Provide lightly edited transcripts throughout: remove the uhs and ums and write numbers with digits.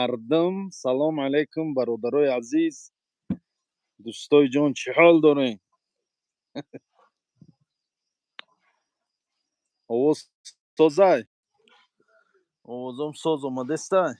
Мардум, салом алейкум, бародарои азиз, дӯстои ҷон, чӣ ҳол дорем? Овоз созай? Овозом соз омадестай?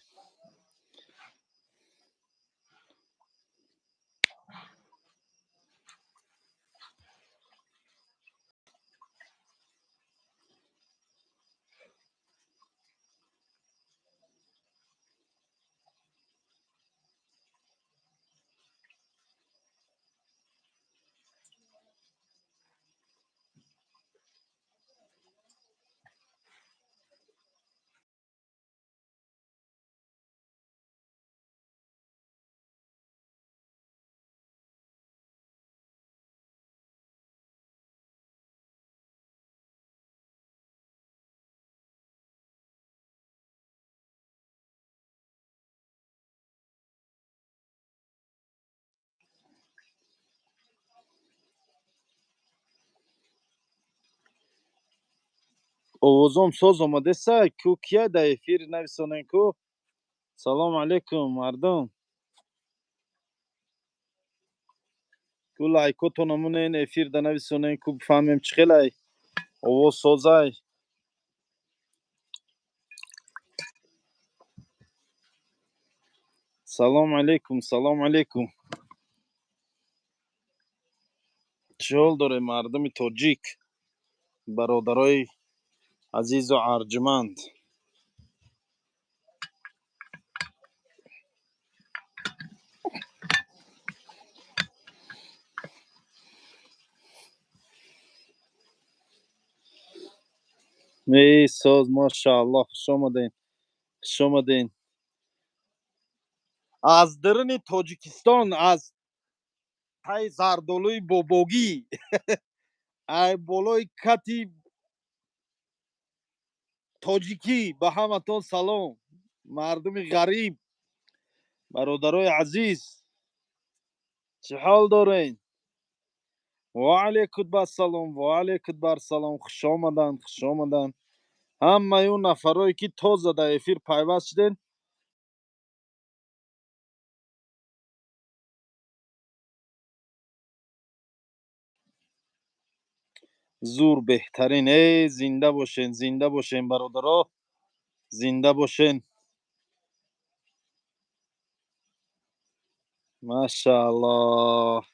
Овозом соз омадестай? Ку кия дар эфир, нависонен ку. Салом алейкум, мардум. Ку лайкотон амонен, эфир да нависонен ку, бифаҳмем чӣ хелай, овоз созай. Салом алейкум, салом алейкум. Чӣ ҳол дорем, мардуми тоҷик, бародарои азизу арҷуманд? Эй, соз, машааллоҳ. Хуш омаден, хуш омаден. Аз даруни Тоҷикистон, аз таи зардолуи бобогӣ, ай болои кати тоҷикӣ ба ҳаматон салом, мардуми ғариб, бародарои азиз, чӣ ҳол дорен? Ва алейкум ассалом, ва алейкум барсалом. Хуш омаданд, хуш омаданд ҳамаи он нафарое, ки тоза дар эфир пайваст шуден. Зур, беҳтарин. Эй, зинда бошен, зинда бошен, бародаро, зинда бошен. Машааллоҳ.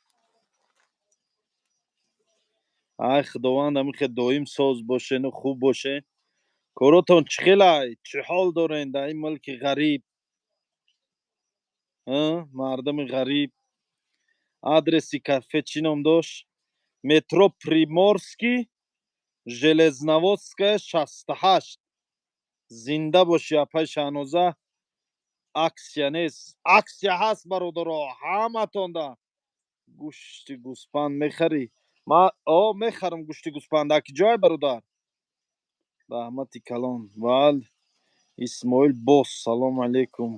Ай, худованд ҳамихе доим соз бошену хуб бошен. Коротон чӣ хелай, чӣ ҳол дорен дар ин мулки ғариб, мардуми ғариб? Адреси кафе чӣ ном дошт? Метро Приморский, Железноводская, 68. Зинда бошӣ, апай Шаҳноза. Акция нест? Акция ҳаст, бародаро, ҳаматонда. Гӯшти гӯспанд мехарӣ? Ма о мехарам гӯшти гӯспанд. Аки ҷой, бародар, раҳмати калон. Вал Исмоил бос, салому алейкум.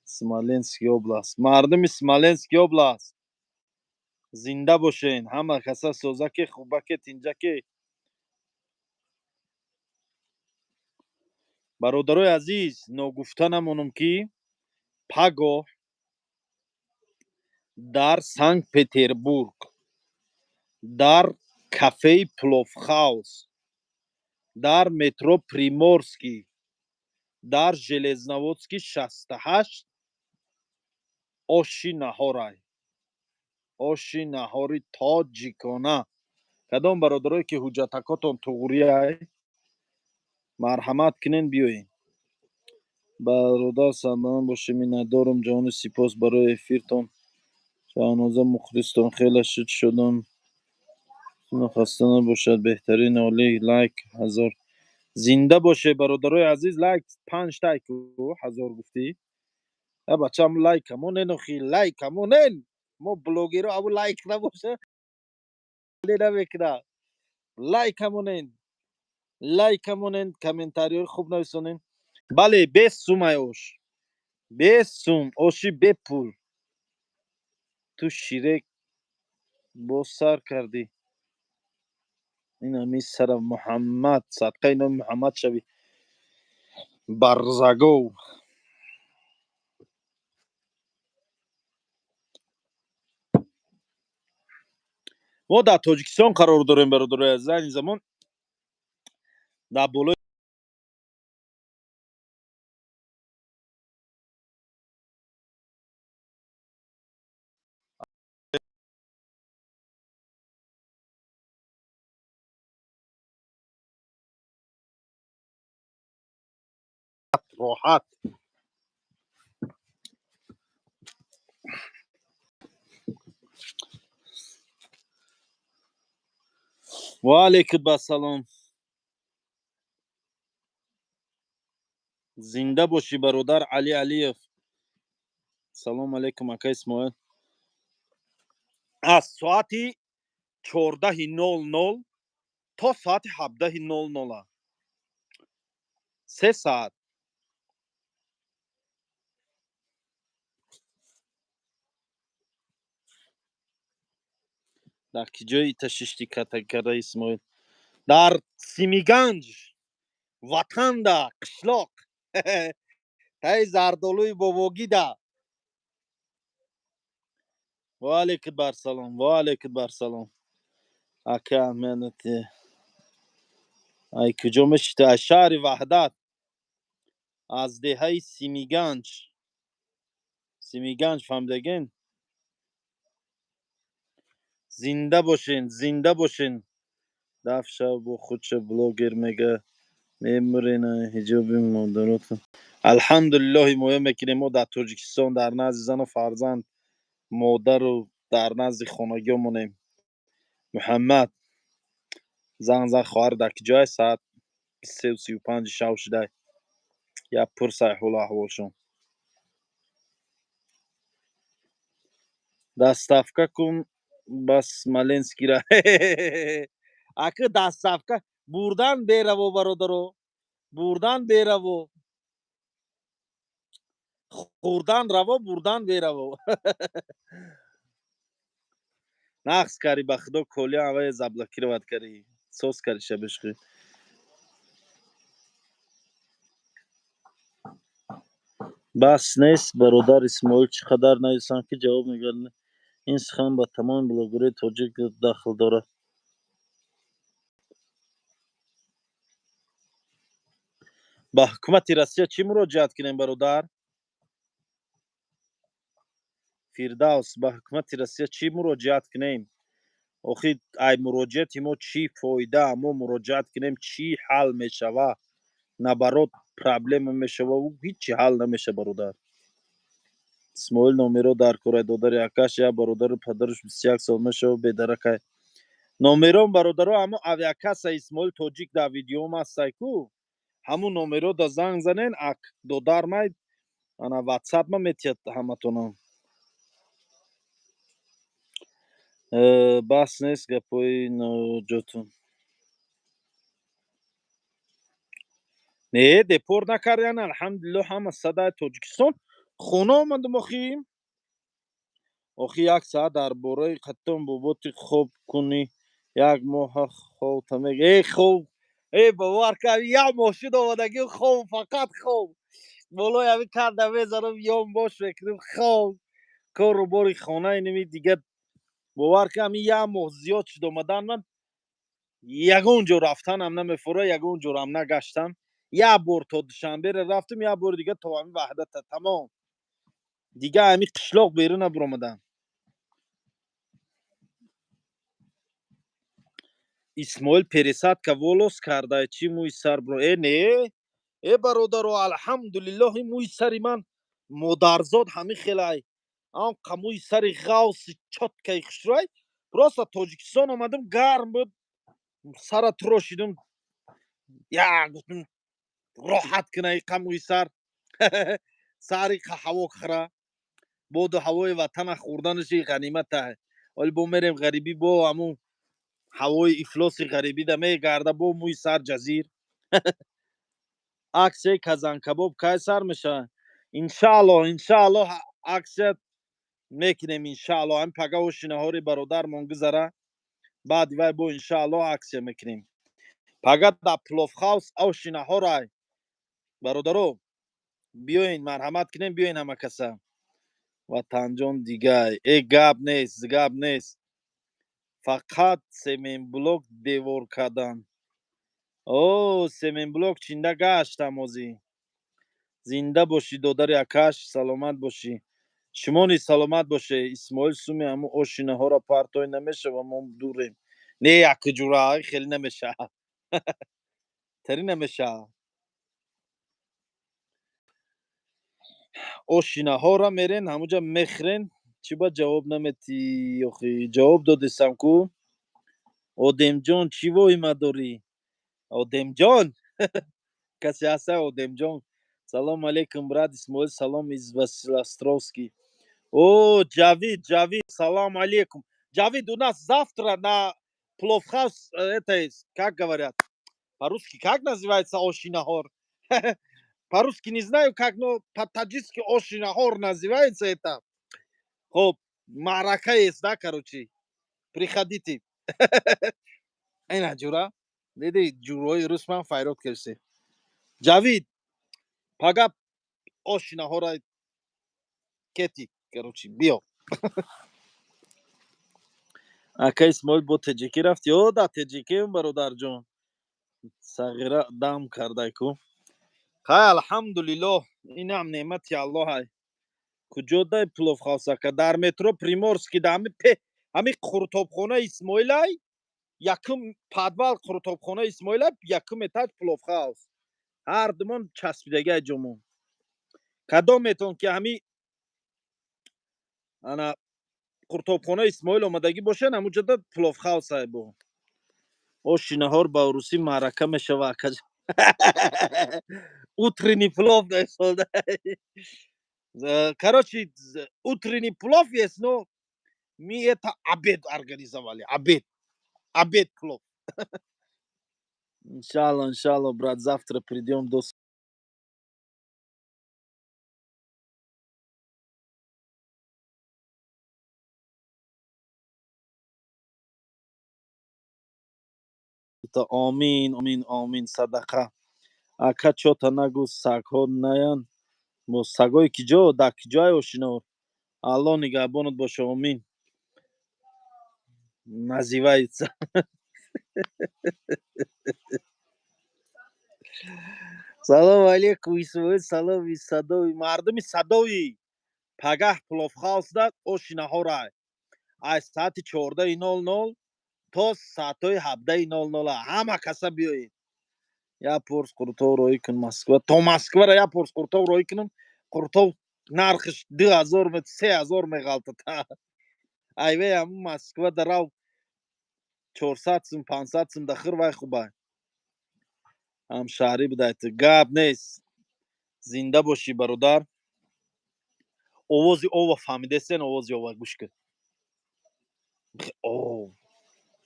Смоленский область, мардуми Смоленский область, зинда бошен. Ҳама каса созаке, хубаке, тинҷаке, бародарои азиз. Ногуфта намонам, ки пагоҳ дар Санкт Петербург, дар кафеи Пловхаус, дар метро Приморский, дар Железноводский, 68, оши наҳорай, оши наҳори тоҷикона. Кадом бародарое, ки ҳуҷҷатакотон туғрияй, марҳамат кунен, биёен. Бародар, сарбаланд бошед, миннатдорум. Ҷони сипос барои эфиртон, Шаҳноза, мухлистон хеле шуд шудам. Хаста набошад, беҳтарин, олӣ. Лайк 1000. Зинда боше, бародарои азиз. Лайк панҷтай ку, 1000 гуфтӣ. А бачам, лайк амонен, охи лайк амонен. Мо блогеро абу лайк набоша намекуна. Лайк амонен, лайк амонен, комментариҳои хуб нависонен. Бале, бес сумай ош, бес сум, оши бепул. Ту ширек боз сар кардӣ. Ин ҳами сара Муҳаммад, садқаи номи Муҳаммад шави, барзагов. Мо дар Тоҷикистон қарор дорем, бародарои азиз, айни замон дар болои роҳат. Ва алейкум ассалом. Зинда бошӣ, бародар Али Алиев. Салом алейкум, ака Исмоил. Аз соати 14:00 то соати 17:00, 3 саат. Дар ки ҷои ташишти ката Исмоил? Дар Симиганҷ, ватанда, қишлоқ, таи зардолуи бобогида. Ва алейкум барсалом, ва алейкум барсалом, ака. Аҳмедати, ай куҷо мешита? Аз шаҳри Ваҳдат, аз деҳаи Симиганҷ. Симиганҷ фаҳмидаген. Зинда бошен, зинда бошен. Дафша бо худша блогер мега, мемурена ҳиҷоби модаротон. Алҳамдулиллоҳ, ҳимоя мекунем. Мо дар Тоҷикистон, дар назди зану фарзанд, модару дар назди хонагиҳо монем. Муҳаммад, занг зан, хоҳар дар ки ҷой? Соат 3:35 шав шудай, я пурсай ҳолу аҳволшон. Доставка кун ба Смоленскира, ака. Доставка бурдан бераво, бародаро, бурдан бераво, хӯрдан раво, бурдан бераво. Нақс кари, ба худо, колия авае заблокировать кари, сос кари шабишқи. Бас нест, бародар Исмоил. Чӣ қадар нависам, ки ҷавоб мегардад? Ин сухан ба тамоми блогерҳои тоҷик дахл дорад. Ба ҳукумати Россия чӣ муроҷиат кунем, бародар Фирдавс? Ба ҳукумати Россия чӣ муроҷиат кунем? Охи, ай муроҷиати мо чӣ фоида? Мо муроҷиат кунем, чӣ ҳал мешава? Наоборот, проблема мешава, ҳичи ҳал намеша, бародар Исмоил. Номеро дар кораи додари акаш, як бародару падараш 21 сол мешава, бедаракай. Номерон, бародаро, ҳамо авиакасса Исмоил Тоҷик дар видеом ҳастай ку, ҳамун номеро да занг занен. Ак додармай, ана ватсап ма метиҳад ҳаматонам. Бас нест гапҳои ноҷотун. Не, депорт накардиян, алҳамдулиллоҳ, ҳама садаи Тоҷикистон хона омадам. Охи, як саат дар бораи қаттон боботи хоб кунӣ, як моҳа ховта мег. Э, хоб, э, бовар кар, як моҳ шуд омадагӣ, хоб, фақат хоб. Болои ҳами карда мезанам, ём бош мекунем, хоб, кору бори хонаи ними дигар. Бовар кар, ҳами як моҳ зиёд шуд омадан ман, ягон ҷо рафтанам намефура, ягон ҷорам нагаштам. Як бор то Душанберо рафтам, як бори дигар то ҳами Ваҳдата, тамом. Дига ҳами қишлоқ берун набуромадам. Исмоил, пересадка волос карда, чӣ мӯи сар бро? Э, не, э, бародаро, алҳамдулиллоҳ, ин мӯи сари ман модарзод ҳамин хелай, он қа мӯи сари ғавси чёткий хушрӯй. Просто Тоҷикистон омадам, гарм буд, сара турошидум, я гуфтум, роҳат кина иқа мӯи сар, сари ҳаво хӯра, боду ҳавои ватана хӯрданаши ғанимата. Оли бо мерем ғарибӣ, бо ҳамун ҳавои ифлоси ғарибида мегарда, бо мӯи сар ҷазир. Аксияи казанкабоб кай сар мешавад? Иншааллоҳ, иншааллоҳ, аксия мекунем, иншааллоҳ. Ҳамин пага ошинаҳори бародармон гузара, баъди вай бо иншааллоҳ аксия мекунем. Пага дар пловхаус ошинаҳорай, бародаро, биёен, марҳамат кунем, биёен ҳама каса. Ватанҷон дигай, э, гап нест, гап нест. Фақат семенблок девор кардан. О, семенблок чинда гаштам озӣ. Зинда бошӣ, додари акаш, саломат бошӣ. Шумо низ саломат боше. Исмоил, суми ҳамун оши наҳора партой намешава, мо дурем. Не, якҷура хеле намеша, тари намеша. Оши наҳора мерен, ҳамуҷа мехӯрен. Чӣ ба ҷавоб наметӣ охи? Ҷавоб додесам ку. Одемҷон, чӣ воҳима дорӣ, Одемҷон? Касе ҳаста, Одемҷон? Салом алейкум, брат Исмоил, салом из Василоостровский. О, Ҷавид, Ҷавид, салом алейкум, Ҷавид. У нас завтра на пловхаус, это, как говорят по-русски, как называется, оши нахор по-русски не знаю как, но по-таджикски оши нахор называется это. Хоб, маърака есть, да, короче, приходите. Ина ҷура диди, ҷурои рус ман файрод кардсе. Ҷавид, пага оши наҳора кети, короче, биё. Ака Исмоил, бо теҷикӣ рафти? О, да, теҷикием, бародарҷон. Сағира дам кардай ку. Хай, алҳамдулиллоҳ, инам неъмати Аллоҳай. Куҷо дай пловхаус, ака? Дар метро Приморский, да ҳами қуртобхонаи Исмоилай, якум подвал қуртобхонаи Исмоилай, якум этаж пловхаус. Ҳар думон часпидагиай ҷомон. Кадометон ки ҳами ана қуртобхонаи Исмоил омадагӣ бошанд, ҳамуҷода пловхаусай. Бо оши наҳор ба урусӣ маърака мешава, ака. Утренний плов. Короче, утренний плов есть, но мы это обед организовали, обед, обед плов. Иншалло, иншалло, брат, завтра придем до Омин, омин, омин, садақа. Ака, чота нагӯ, сагҳо наян. Бо сагои киҷо, дар киҷое ошино? Алло нигаҳбонат боша, омин. Называется. Салому алейкум, Исмоил, салом из Садови. Мардуми Садови, пагаҳ пловхаусда оши наҳорай. Аз соати 14:00 то соатҳои 17:00 ҳама каса биёед. Як порс қурутов роҳӣ кун Москва. То Москвара як порс қурутов роҳӣ кунам, қурутов нархиш 2000, 3000 меғалтад. Айве ҳамун Москва дарав 400 сум, 500 сум да хир, вай хубай. Ҳамшаҳрӣ будай ту, гап нест. Зинда бошӣ, бародар. Овози ова фаҳмидесен, овози ова гӯш кун. Ов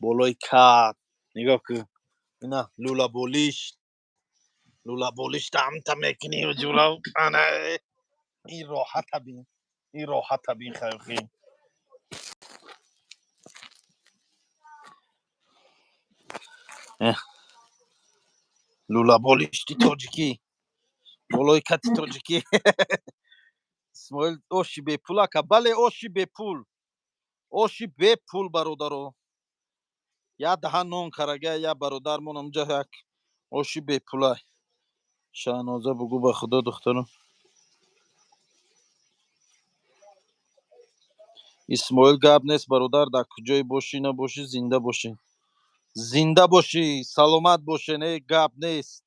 болои кат нигоҳ кун. Ина лӯлаболиш, лӯлаболиш тамта мекунӣ, ҷурав. Ана ин роҳата бин, ин роҳата бин, хайхи. Лӯлаболишти тоҷикӣ болои кати тоҷикӣ. Исмоил, оши бепул, ака? Бале, оши бепул, оши бепул, бародаро. Як даҳан нон карага, як бародармон ҳамҷа як оши бепулай. Шаҳноза, бугӯ, ба худо, духтарам. Исмоил, гап нест, бародар, дар куҷое бошӣ набошӣ, зинда бошӣ, зинда бошӣ, саломат боше. Не, гап нест,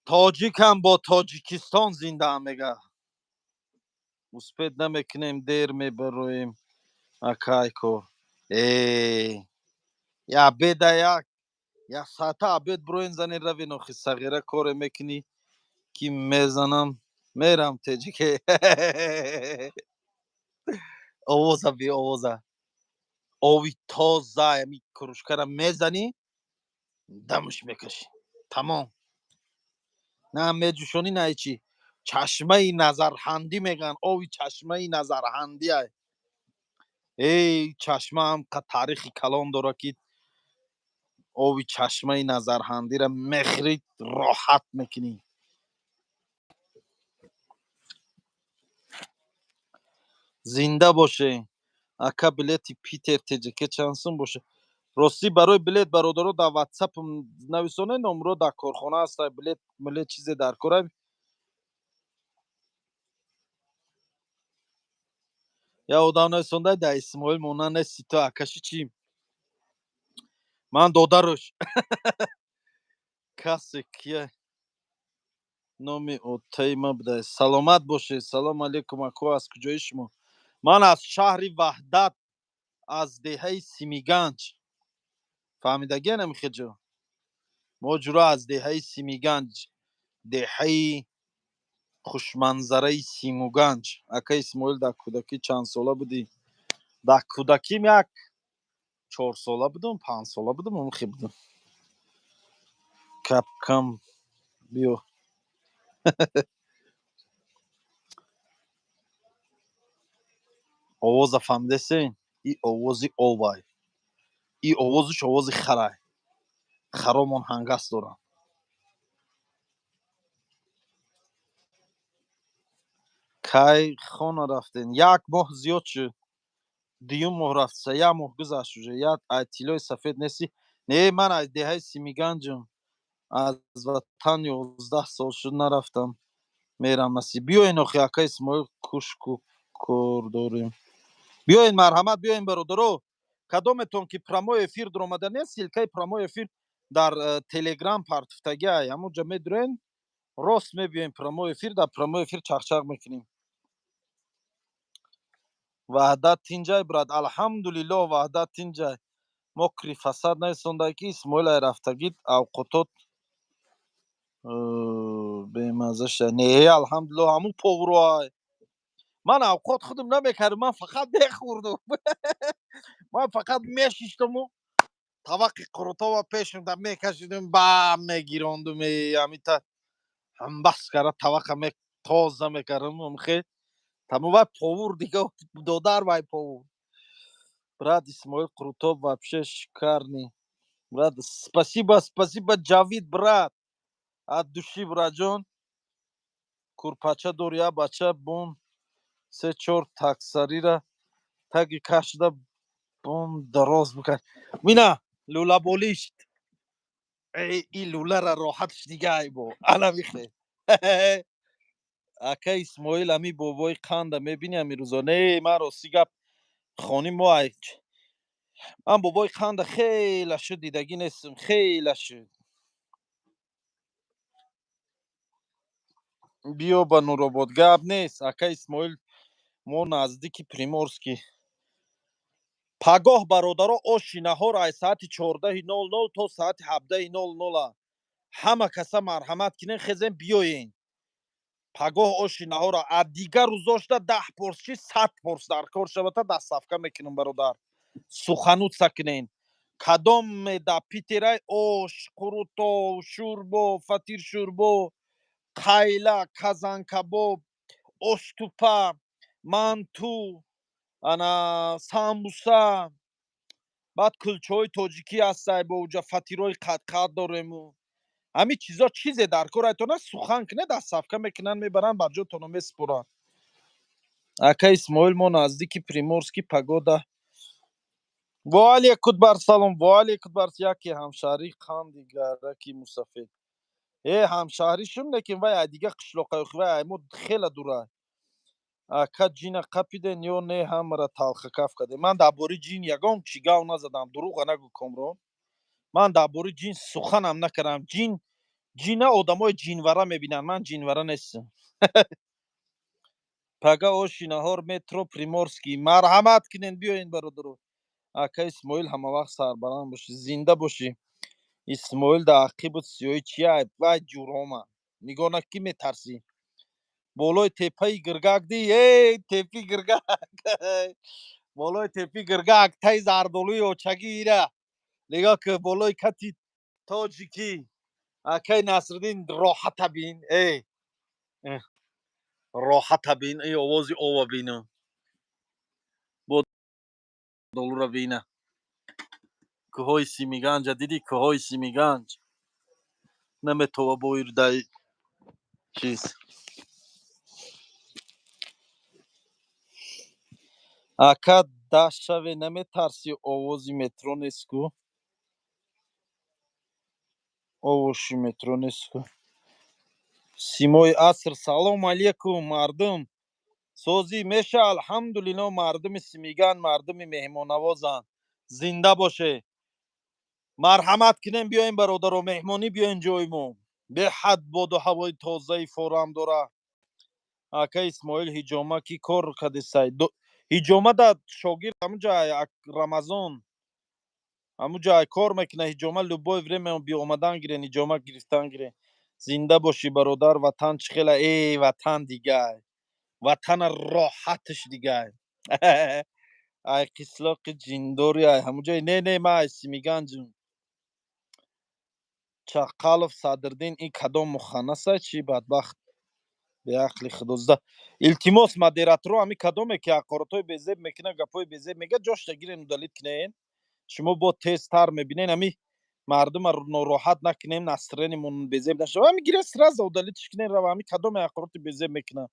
тоҷикам бо Тоҷикистон зиндаам мега. Успеть намекунем, дер мебароем, акайко. Э, я обеда, як соата обед бироен, зани равен. Охи, сағира, коре мекунӣ ки мезанам, мерам теҷике. Овоза би, овоза, ови тоза, ами кружкара мезанӣ, дамаш мекашӣ, тамом. На меҷӯшонӣ, на ҳечи. Чашмаи Назарҳандӣ мегӯянд, ови чашмаи Назарҳандӣ ай. Эй, чашмаам таърихи калон дорад, ки ови чашмаи Назарҳандиро мехӯрӣ, роҳат мекунӣ. Зинда боше. Ака, билети Питер ТЖК чанд сум боша? Ростӣ, барои билет, бародаро, дар Ватсапм нависонед, номро дар корхона ҳаста. Билет милет чизе дар кора. Я одам нависонда: «Да Исмоил монанд нести ту, акаши чӣ?» Ман додаруш касе кия номи отаи ма буда. Саломат бошед. Салом алейкум, ако, аз куҷои шумо? Ман аз шаҳри Ваҳдат, аз деҳаи Симиганҷ. Фаҳмидагия намихеҷо? Мо ҷура аз деҳаи Симиганҷ, деҳаи хушманзараи Симуганҷ. Ака Исмоил, дар кӯдакӣ чандсола будӣ? Дар кӯдаким як 4сола будум, 5сола будум, омхе будум. Капкам биё. Овоза фаҳмидесен? И овози овай, и овозуш овози харай. Харомон ҳангас доранд. Кай хона рафтен? Як моҳ зиёд шуд, дуюм моҳ рафтса, як моҳ гузашт уже. Як ай тиллои сафед нестӣ? Не, ман аз деҳаи Симиганҷам. Аз ватан 11 сол шуд нарафтам, мерам, насиб. Биёен охи, ака Исмоил, кушку кор дорем. Биёен, марҳамат, биёен, бародаро. Кадометон ки прямой эфир дуромада нест, ссылкаи прямой эфир дар Телеграм партуфтагиай, ҳамонҷа медурен, рост мебиёем прямой эфир. Дар прямой эфир чақчақ мекунем. Ваҳдат тинҷай, брат? Алҳамдулилло, Ваҳдат тинҷай. Мокри фасад нависонда, ки Исмоил ай рафтагид авқотот бемазза шуда. Не, алҳамдулилло, ҳамун повроай. Ман авқот худам намекардам, ман фақат мехӯрдум. Ман фақат мешиштаму таваққи қурутова пешам да мекашидум, ба мегирондум, ҳамита ҳамбас кара тавақа тоза мекардам. Хе тамом, вай повур дига, додар, вай повур. Брат Исмоил, Қурутов вообще шикарный брат. Спасибо, спасибо, Ҷавид брат, от души, братҷон. Курпача дори, я бача бон се чор таксарира таги кашида бон дароз бикар. Мина лӯлаболишт, и лӯлара роҳатш дига бо ана михе. Ака Исмоил, ами бобои қанда мебини ами рӯзо? Не, ман рости гап, хони мо ман бобои қанда хела шуд дидагӣ нестам, хела шуд. Биё ба Нуробод, гап нест. Ака Исмоил, мо наздики Приморский. Пагоҳ, бародаро, оши наҳор ай саати 14:00 то саати 17:00. Ҳама каса марҳамат кинен, хезен, биёен пагоҳ оши наҳора. А дигар рӯзошта 10 порс чи 100 порс дар кор шавата, доставка мекунам, бародар. Суханутса кунен, кадоме да Питерай, ош, қурутов, шӯрбо, фатир, шӯрбо, қайла, казанкабоб, оштупа, манту, ана самбуса, баъд кулчаҳои тоҷикӣ ҳастай, бо уҷа фатирҳои қадқад дорему ҳамин чизо. Чизе дар кор айтона, сухан кунед, доставка мекунанд, мебаранд, бар ҷотоно месупоранд. Ака Исмоил, мо наздики Приморский погода. Воалейкум бар салом, воалейкум бар. Яке ҳамшаҳрӣ қанди гараки мусафед. Э, ҳамшаҳрӣ шум, лекин вай ай дига қишлоқай, вай ай мо хела дурай. Ака, ҷина қапиден ё не? Ҳамара талхакаф кардем. Ман дар бораи ҷин ягон чӣ гав назадам. Дурӯға нагӯ, Комрон. Ман дар бораи ҷин суханам накардам. Ҷин ҷина одамои ҷинвара мебинанд, ман ҷинвара нестам. Пага оши наҳор, метро Приморский, марҳамат кунен, биёен, бародаро. Ака Исмоил, ҳамавақт сарбаланд бошӣ, зинда бошӣ. Исмоил дар ақибут сиёҳӣ чия? Вай ҷурома, нигоҳ на, ки метарсӣ. Болои теппаи Гиргак ди, э тепи Гиргак, болои тепи Гиргак, таи зардолуи очагӣ ира нигоҳ ки, болои кати тоҷикӣ. Акай Насриддин, роҳата бин, э роҳата бин, и овози ова бину, бо долура бина. Кӯҳои Симиганҷа дидӣ? Кӯҳои Симиганҷ наметова боирдай чиз. Ака. 10 шаве наметарсӣ, овози метро нест ку, овоши метро нест ку. Симои аср, салом алейкум, мардум созӣ меша? Алҳамдулилло, мардуми Симиган мардуми меҳмоннавозанд. Зинда боше. Марҳамат кунем, биёем, бародаро, меҳмонӣ биёен ҷои мо. Беҳад боду ҳавои тозаи форам дора. Ака Исмоил, ҳиҷома ки кор кадесай? Ҳиҷома да шогирд ҳамуҷа Рамазон ҳамуҷа кор мекуна. Ҳиҷома любое время биомадан гирен, ҳиҷома гирифтан гирен. Зинда бошӣ, бародар. Ватан чӣ хела? Э, ватан дигай, ватана роҳатш дигай. Ай қишлоқи ҷиндори, ай ҳамуҷай? Не, не, ман ай Симиганҷм. Чақалов Садрдин, ин кадом муханнаса? Чӣ бадбахт, беақли худозда. Илтимос, модераторо, ҳами кадоме ки ҳақоратҳои безеб мекунад, гапҳои безеб мега, ҷошта гирен, удалить кунен. Шумо бо тезтар мебинен. Ҳами мардума нороҳат накунем, настроение мон безеб нашава. Ҳами гирен, сразу удалить ш кунен, рава. Ҳами кадоме ҳақороти безеб мекунад.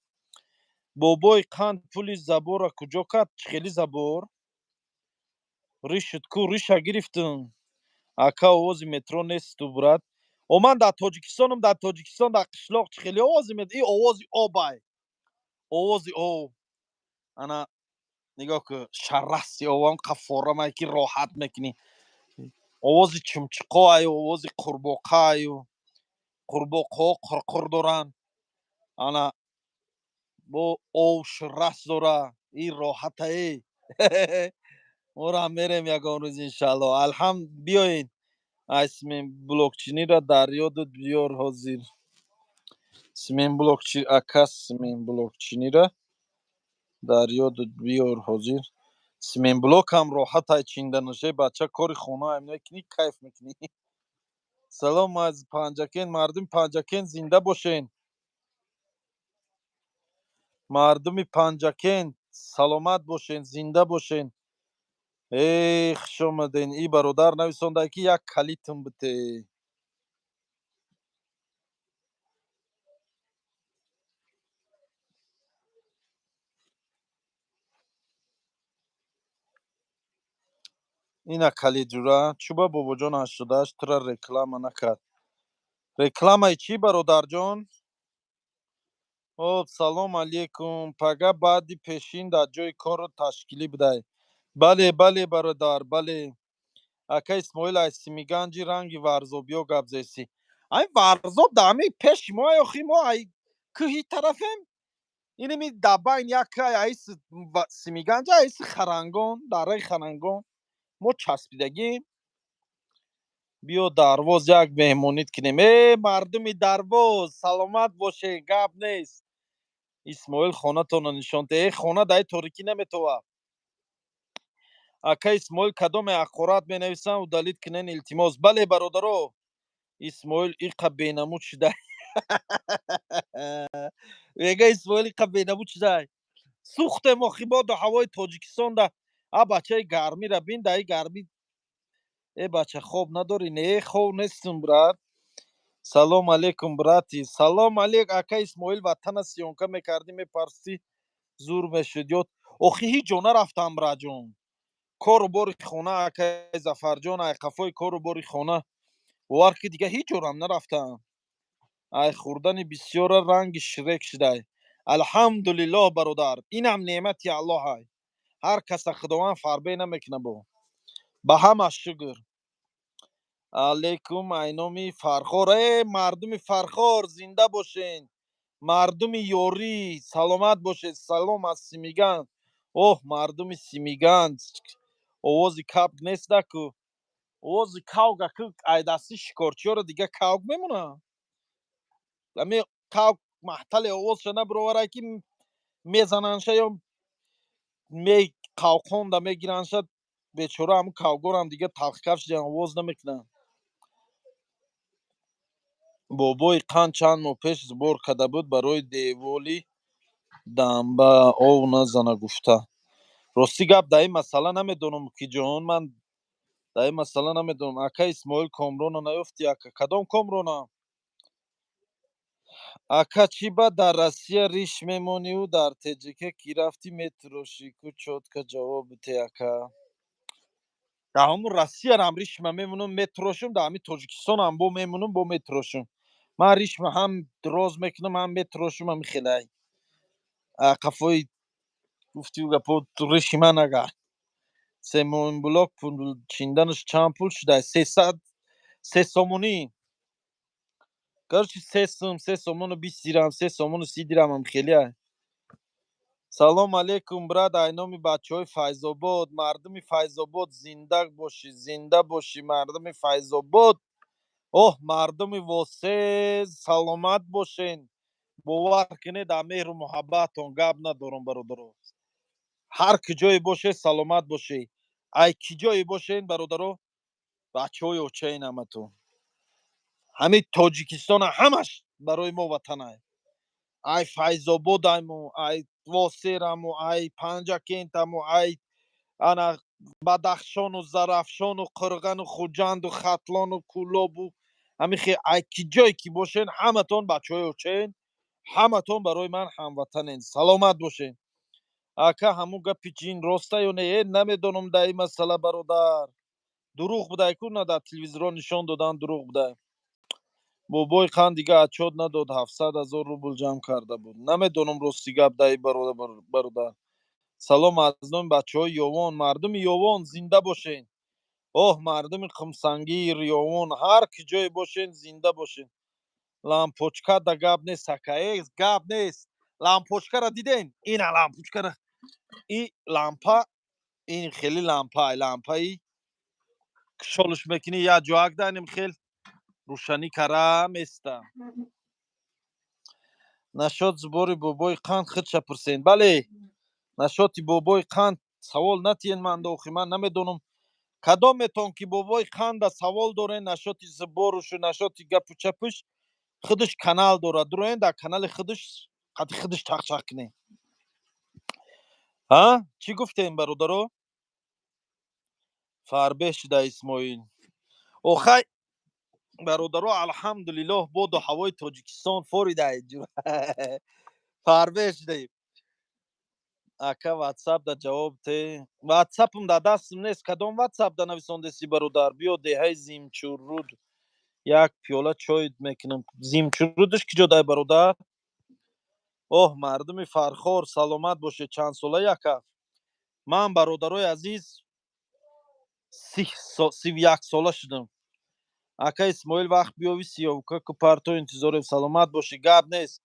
Бобои қанд пули забор а куҷо кард? Чӣ хели забор? Ришуд ку, риша гирифтум. Ака, овози метро несту, брат. О, ман дар Тоҷикистонам, дар Тоҷикистон, дар қишлоқ. Чӣ хели овози метро? И овози обай, овози об. Ана нигоҳ ку, шаррасти овам қафорамай ки роҳат мекунӣ. Овози чумчуқоаю, овози қурбоқааю, қурбоқаҳо қурқур доранд. Ана бо ов ширрас дора. И роҳатае. Морам мерем ягон рӯз, иншаалло. Алҳамд, биёед. Ай блокчинира дар ёдат биёр ҳозир. Смен блокчи, ака, смен блокчинира дар ёдат биёр ҳозир. Смен блокам роҳатай чинданаше, бача. Кори хонаам мекунӣ, кайф мекунӣ. Салом аз Панҷакент. Мардуми Панҷакент, зинда бошен. Мардуми Панҷакент, саломат бошен, зинда бошен. Э, хуш омаден. И бародар нависонда ки як калитм бите. Ина калид, ҷура. Чуба бобоҷон 88 тура реклама накард? Рекламаи чӣ, бародарҷон? Ҳоб, салом алейкум. Пага баъди пешин дар ҷои корро ташкилӣ будай? Бале, бале, бародар, бале. Ака Исмоил, ай Симиганҷи ранги варзобиё гап зесӣ. Ай Варзоб да ҳами пеши мо. Охи, мо ай кӯҳи тарафем. Инами да байн як айс Симиганҷа, айси Харангон, дараи Харангон мо часпидагим. Биё Дарвоз, як меҳмонит кунем. Э, мардуми Дарвоз, саломат боше, гап нест. Исмоил, хонатонро нишон де. Э, хона даи торикӣ наметова. Ака Исмоил, кадоме ҳақорат менависам, удалить кунен, илтимос. Бале, бародаро. Исмоил иқа бенамуд шуда мега. Исмоил иқа бенамуд шуда. Сӯхтем охи, боду ҳавои Тоҷикистон да. А бачаи гармира бин, даи гармӣ. Э, бача, хоб надорӣ? Не, хоб нестум, брат. Салом алейкум, брати. Салом алейк. Ака Исмоил, ватана съёмка мекардӣ, мепарстӣ, зур мешуд. Ё охи, ҳеҷ ҷо нарафтам, браҷон. Кору бори хона, акаи Зафарҷон, ай қафои кору бори хона, бовар ки, дига ҳеҷ ҷорам нарафтам. Ай хӯрдани бисёра ранги Шрек шудай. Алҳамдулиллоҳ, бародар, инам неъмати Аллоҳай. Ҳар каса Худованд фарбе намекуна, бо ба ҳама шукр. Алейкум, айноми Фархор. Э, мардуми Фархор, зинда бошен. Мардуми ёрӣ, саломат бошед. Салом аз Симиган. Оҳ, мардуми Симиган, овози кабк нест даку. Овози кавга ку, айдасти шикорчиёро дига кавк мемона. Ами кавк маҳтале овозша набироварай ки мезананша ё қавқонда мегиранша. Бечора ҳамун кавгорам дига талхикаф шидан, овоз намекунанд. Бобои қанд чанд моҳ пеш сбор карда буд барои деволи дамба, ов назана гуфта. Рости гап, дар ин масъала намедонам ки ҷон, ман дар ин масъала намедонам. Ака Исмоил, Комрона наёфти, ака? Кадом Комрона? Ака, чӣ ба дар Россия риш мемониву дар ТҶК ки рафтӣ, метирошӣ? Ку чётко ҷавоб бите, ака. Дар ҳамун Россиярам ришма мемонам, метирошум, дар ҳамин Тоҷикистонам бо мемонам, бо метирошум. Ман ришма ҳам дроз мекунам, ҳам метирошум. Ҳами хелай қафои гуфтию гапо риши ман агар семонблок пул чинданаш чанд пул шуда? 300 3 сомонӣ, короче, 3 сум, 3 сомону 20 дирам, 3 сомону 30 дирамам хеле. Салом алейкум, брат, ай номи бачаҳои Файзобод. Мардуми Файзобод, зинда бошӣ, зинда бошӣ, мардуми Файзобод. Оҳ, мардуми Восе, саломат бошен. Бовар кунед, дар меҳру муҳаббатон гап надорам, бародаро. Ҳар куҷое бошед, саломат бошед. Ай ки ҷое бошен, бародаро, бачаҳои очаин ҳаматон. Ҳамин Тоҷикистона ҳамаш барои мо ватанай. Ай Файзободайму, ай Восераму, ай Панҷакентаму, ай ана Бадахшону Зарафшону Қурғану Хуҷанду Хатлону Кӯлобу, ҳамин ай ки ҷое ки бошен, ҳаматон бачаҳои очаен, ҳаматон барои ман ҳамватанен. Саломат бошен. Ака, ҳамун гапи ҷин роста ё не? Намедонам дар ин масъала, бародар. Дурӯғ будай ку, на, дар телевизорҳо нишон додан, дурӯғ будай. Бобои Қанд дига отчёт надод, 700 000 рубл ҷамъ карда буд. Намедонам, рости гап, даи бародар. Салом аз номи бачаҳои Ёвон. Мардуми Ёвон, зинда бошен. Оҳ, мардуми Қумсангир, Ёвон, ҳар ки ҷое бошен, зинда бошен. Лампочка да гап нест, ака, э, гап нест. Лампочкара диден? Ина лампочкара, и лампа, ин хеле лампа, лампаи кушолш мекунӣ, як ҷоак данем, хел рӯшанӣ кара места. Насчёт сбори бобои Қанд худша пурсен. Бале, насчёти бобои Қанд савол натиен ман дохи, ман намедонам. Кадометон ки бобои Қанда савол дорен, насчёти сборушу, насчёти гапу чапуш, худаш канал дорад, дуроен дар канали худаш, қати худаш чақчақ кунем. А чӣ гуфтем, бародаро? Фарбеҳ шуда Исмоил. Охай, бародаро, алҳамдулиллоҳ, боду ҳавои Тоҷикистон форида, фарбеҳ шудаем. Ака, ватсап да ҷавоб те. Ватсапам дар дастам нест. Кадом ватсап да нависондеси, бародар? Биё деҳаи Зимчуруд, як пиёла чой мекунам. Зимчурудаш ки ҷо дай, бародар? Оҳ, мардуми Фархор, саломат бошед. Чанд солаи, ака? Ман, бародарои азиз, 31 сола шудам. Ака Исмоил, вақт биёви, съёмка ку, парто, интизорем. Саломат бошӣ, гап нест,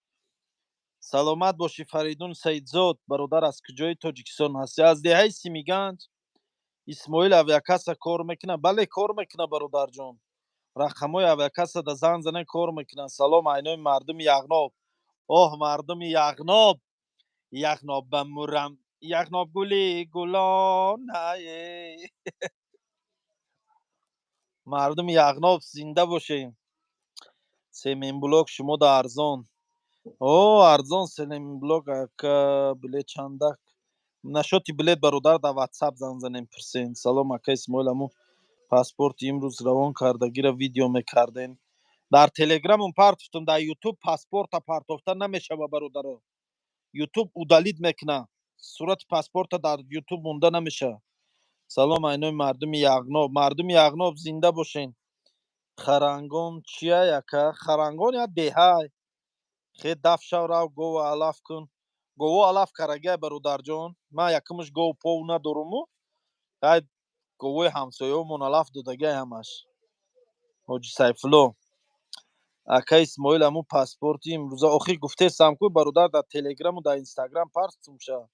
саломат бошӣ. Фаридун Саидзод, бародар, аз куҷои Тоҷикистон ҳастӣ? Аз деҳаи Симиганҷ. Исмоил авиакасса кор мекунад? Бале, кор мекунад, бародарҷон. Рақамҳои авиакасса да занг занен, кор мекунад. Салом айнои мардуми Яғноб. Оҳ, мардуми Яғноб, Яғноб ба мурам, Яғноб гули гулонае. Мардуми Яғноб, зинда бошем. Семенблок шумо да арзон? О, арзон семенблок. Ака, билет чандак? Насчёти билет, бародар, дар ватсап занг занем, пурсен. Салом, ака Исмоил, аму паспорти имрӯз равон кардагира видео мекардем. Дар телеграмум партофтам, дар Ютуб паспорта партофта намешава, бародаро. Ютуб удалить мекуна сурати паспорта, дар Ютуб монда намешава. Салом айнои мардуми Яғноб. Мардуми Яғноб, зинда бошен. Харангон чия, ака? Харангон як деҳай. Хе даф шав, рав гова алаф кун. Гово алаф карагай, бародарҷон. Ман якумш гов пов надоруму, ай говои ҳамсояомон алаф додагай ҳамаш. Ҳоҷи Сайфулло. Ака Исмоил, аму паспорти имрӯза охир гуфтесам ку, бародар, дар телеграму дар Инстаграм партумша.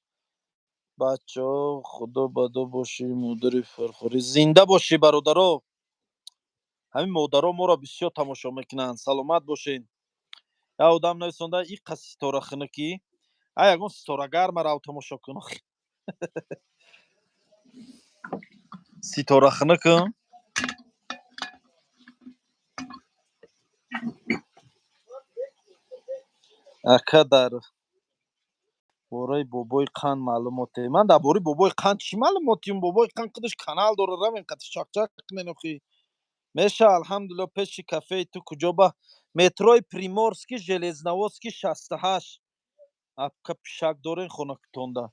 Бачаҳо, худо бадо бошӣ. Модари Фархорӣ, зинда бошӣ, бародаро. Ҳамин модаро моро бисёр тамошо мекунанд, саломат бошед. Як одам нависонда: иқа ситора хунукӣ. А ягон ситора гарма рав тамошо кун. Ситора хунукам. Ака, дар бораи бобои Қанд маълумоте? Ман дар бораи бобои Қанд чӣ маълумотиюм? Бобои Қанд худаш канал дорад, равем қатиш чақчақ кунен охи. Меша, алҳамдулилло. Пеши кафеи ту куҷо? Ба метрои Приморский, Железноводский, 68. Ака, пишак дорем хонакутонда?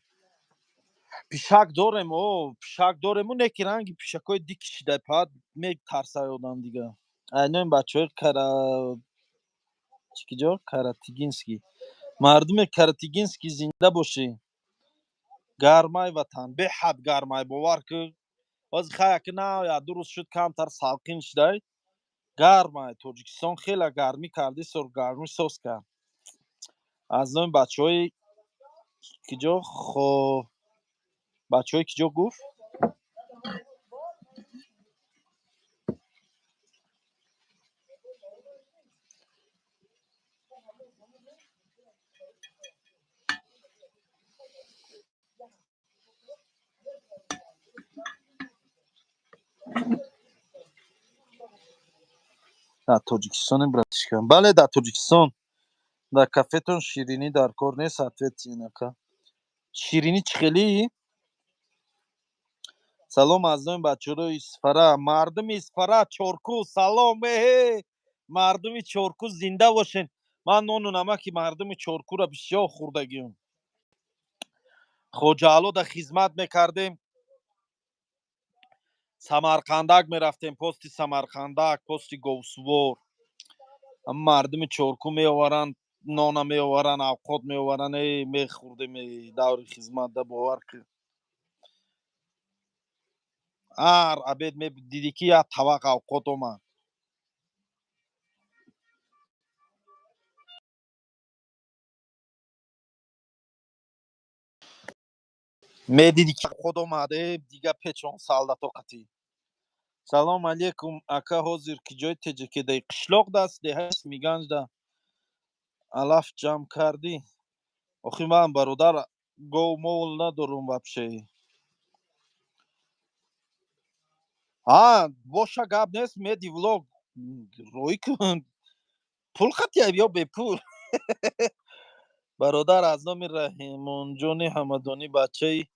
Пишак дорем, о, пишак дорему, неки ранги пишакҳои дики шидай, паат метарсай одам дига. Айнои бачаҳои кара чӣ, киҷо? Каратигинский. Мардуми Каратигинский, зинда бошӣ. Гармай ватан, беҳад гармай, бовар ки. Ҳозир хай, аки на як 2 рӯз шуд, камтар салқин шудай. Гармай Тоҷикистон, хеле гармӣ карди, сор гармӣ соз кард. Аз номи бачаҳои киҷо, хо, бачаҳои киҷо гуфт? Дар Тоҷикистоне, братишка? Бале, дар Тоҷикистон. Дар кафетон ширинӣ дар кор нест? Ответьте, ака. Ширинӣ чӣ хелӣ? Салом аз номи бачаҳои Исфара. Мардуми Исфара, Чорку, салом. Эҳе, мардуми Чорку, зинда бошен. Ман нону намаки мардуми Чоркура бисёр хӯрдагиам. Хоҷаалода хизмат мекардем, Самарқандак мерафтем, пости Самарқандак, пости Говсувор. Мардуми Чорку меоваранд, нона меоваранд, авқот меоваранд, э, мехӯрдем даври хизматда, бовар ки, ҳар обед медидӣ, ки як табақ авқот омад. Медидӣ, ки авқот омад, э, дига печон солдато қатӣ. Салом алейкум, ака. Ҳозир ки ҷои теҷакедаи? Қишлоқ даст, деҳаи Миганҷда. Алаф ҷамъ кардӣ? Охи ман, бародар, гов мол надорум вообще. А боша, гап нест, меди влог рӯй кун. Пул қатия ё бепул, бародар? Аз номи Раҳимонҷони Ҳамадонӣ, бачаи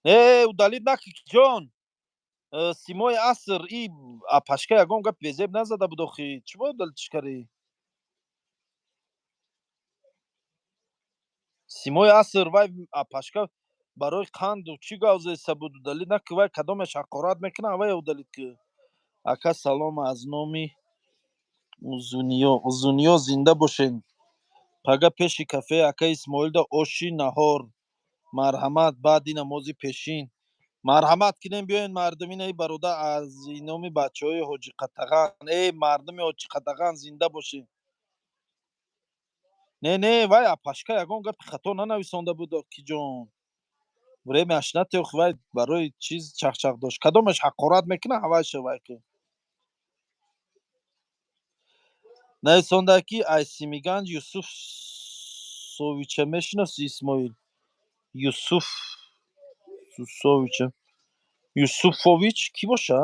э, удалить наки, ҷон. Симои аср и апашка ягон гап безеб назада буд. Охи, чӣ бояд удалить ш кардӣ? Симои аср, вай апашка барои қанду чӣ гап зеса буд, удалить наки. Вай кадомеш ҳақорат мекунад, вай удалить ки. Ака, салом аз номи Узуниё. Узуниё, зинда бошед. Пага пеши кафеи ака Исмоилда оши наҳор, марҳамат. Баъди намози пешин марҳамат кинем, биёен, мардуминаи бародар. Аз номи бачаҳои Ҳоҷиқатаған. Эй, мардуми Ҳоҷиқатаған, зинда бошед. Не, не, вай апашка ягон гапи хато нанависонда буд, киҷон. Время ш натеох, вай барои чиз чахчах дошт. Кадомеш ҳақорат мекунад, ҳавайша вай ки нависонда, ки ай Симиганҷ Юсуф Совича мешиноси, Исмоил? Юсуф Сусовича, Юсуфович кӣ боша?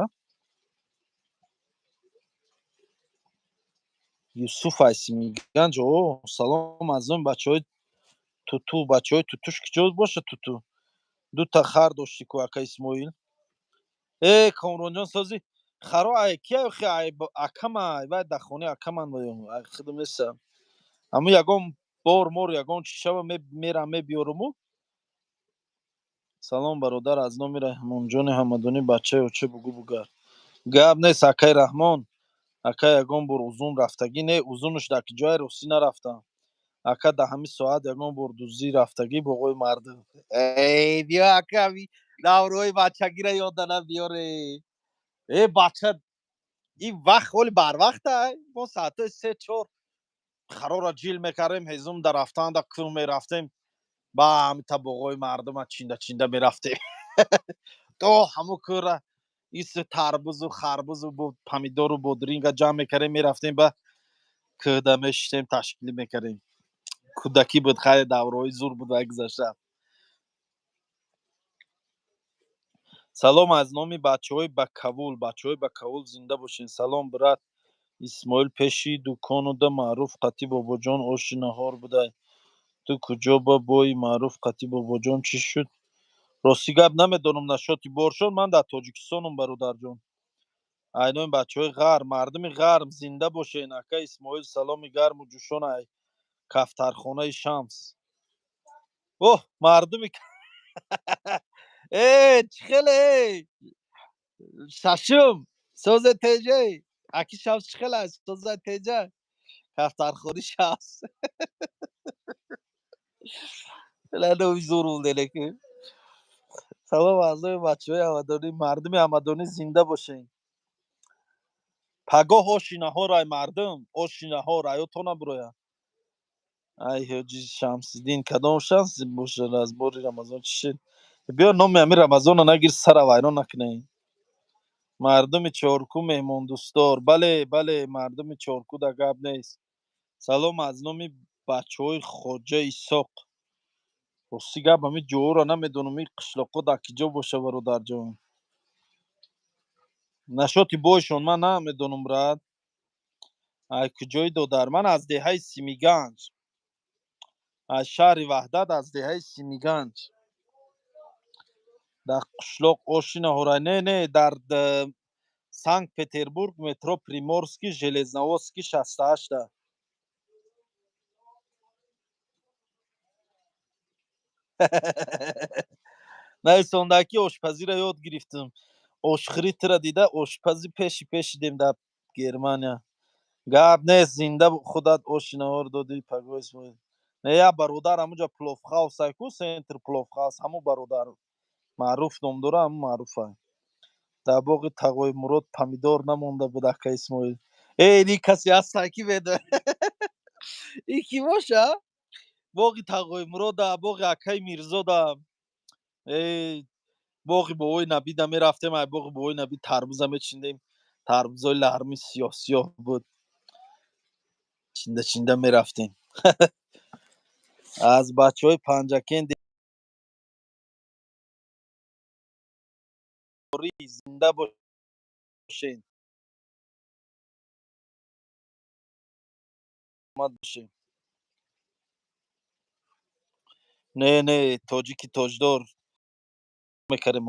Юсуф ай Симиганҷ. О, салом аз номи бачаҳои Туту. Бачаҳои Тутуш киҷо боша? Туту дута хар дошти ку, ака Исмоил. Э, Комронҷон, созӣ? Харо ай кия? Охи, ай акама, вай дар хонаи акаман, ай худам неста. Ҳамун ягон бор мор, ягон чӣ шава, мерам, мебиёруму. Салом, бародар, аз номи Раҳмонҷони Ҳамадонӣ, бачаи оча бугу бугар. Гап нест, акаи Раҳмон. Ака, ягон бор Узун рафтагӣ? Не, Узунуш дар ки ҷое, ростӣ нарафтам. Ака, дар ҳамин соат ягон бор дуздӣ рафтагӣ боғои мардум? Эй, биё, ака, даврои бачагира ёдана биёре. Э, бача, ин вақт ҳоли барвақта, мо соатҳои 3-4 харора ҷил мекардем, ҳезум дар рафтанда кӯҳ мерафтем, ба ҳамита боғои мардума чинда чинда мерафтем, то ҳамун кӯҳра ису тарбузу харбузу помидору бодринга ҷамъ мекардем, мерафтем, ба кӯҳда мешиштем, ташкилӣ мекардем. Кӯдакӣ буд, хайр, давраҳои зур буд вай, гузашта. Салом аз номи бачаҳои Бакавул. Бачаҳои Бакавул, зинда бошед. Салом, брат Исмоил. Пеши дуконуда Маъруф қати Бобоҷон оши наҳор будай. Ту куҷо? Ба бои Маъруф қати Бобоҷон чӣ шуд? Рости гап, намедонам. Нашоти боршон, ман дар Тоҷикистонам, бародарҷон. Айнои бачаҳои ғарб, мардуми ғарб зинда бошен. Ака Исмоил, саломи гарму ҷӯшон ай кафтархонаи Шамс. Оҳ, мардуми э чӣ хеле шашум созе теҷа, аки Шамс, чӣ хеле аст? Созе теҷа, кафтархони Шамс ладови зурул делеки. Салом аз номи бачаҳои ҳамадонӣ, мардуми ҳамадонӣ зинда бошен. Пагоҳ оши наҳор ай мардум, оши наҳор аётона буроя. Ай ҳоҷи Шамсиддин, кадом шамс бошад? Аз бори Рамазон чӣ шид? Биё, номи ами Рамазонро нагир, сара вайрон накунем. Мардуми Чорку меҳмондӯстдор, бале, бале, мардуми Чорку да гап нест. Салом аз номи бачаҳои Хоҷа Исоқ. Рости гап, ҳами ҷоҳоро намедонам, ин қишлоқҳо дар киҷо боша, бародарҷон? Нашоти бойшон ман намедонам, брат. Ай куҷои, додар? Ман аз деҳаи Симиганҷ, аз шаҳри Ваҳдат, аз деҳаи Симиганҷ. Дар қишлоқ оши наҳора? Не, не, дар Санкт Петербург, метро Приморский, Железноводский, 68-а. Нависондаки ошпазиро ёд гирифтам, ошхӯри тура дида ошпази пеши пешидем дар Германия. Гап нест, зинда худат. Оши наҳор додӣ пагоҳ, Исмоил? Не, я бародар ҳамуҷа пловхаус ай ку, центр пловхаус, ҳамун бародар Маъруф ном дора, ҳамун Маъруфа. Дар боғи тағои Мурод помидор намонда буд, ака Исмоил. Э, ни касе ҳаста, ки веда и ки боша? Боғи тағои Мурода, боғи акаи Мирзода, э боғи бобои Набида мерафтем, ай боғи бобои Набид тарбуза мечиндем. Тарбузои ларми сиёҳ сиёҳ буд, чинда чинда мерафтем. Аз бачаҳои Панҷакент зинда бошен бошем. Не, не, тоҷики тоҷдор мекардем.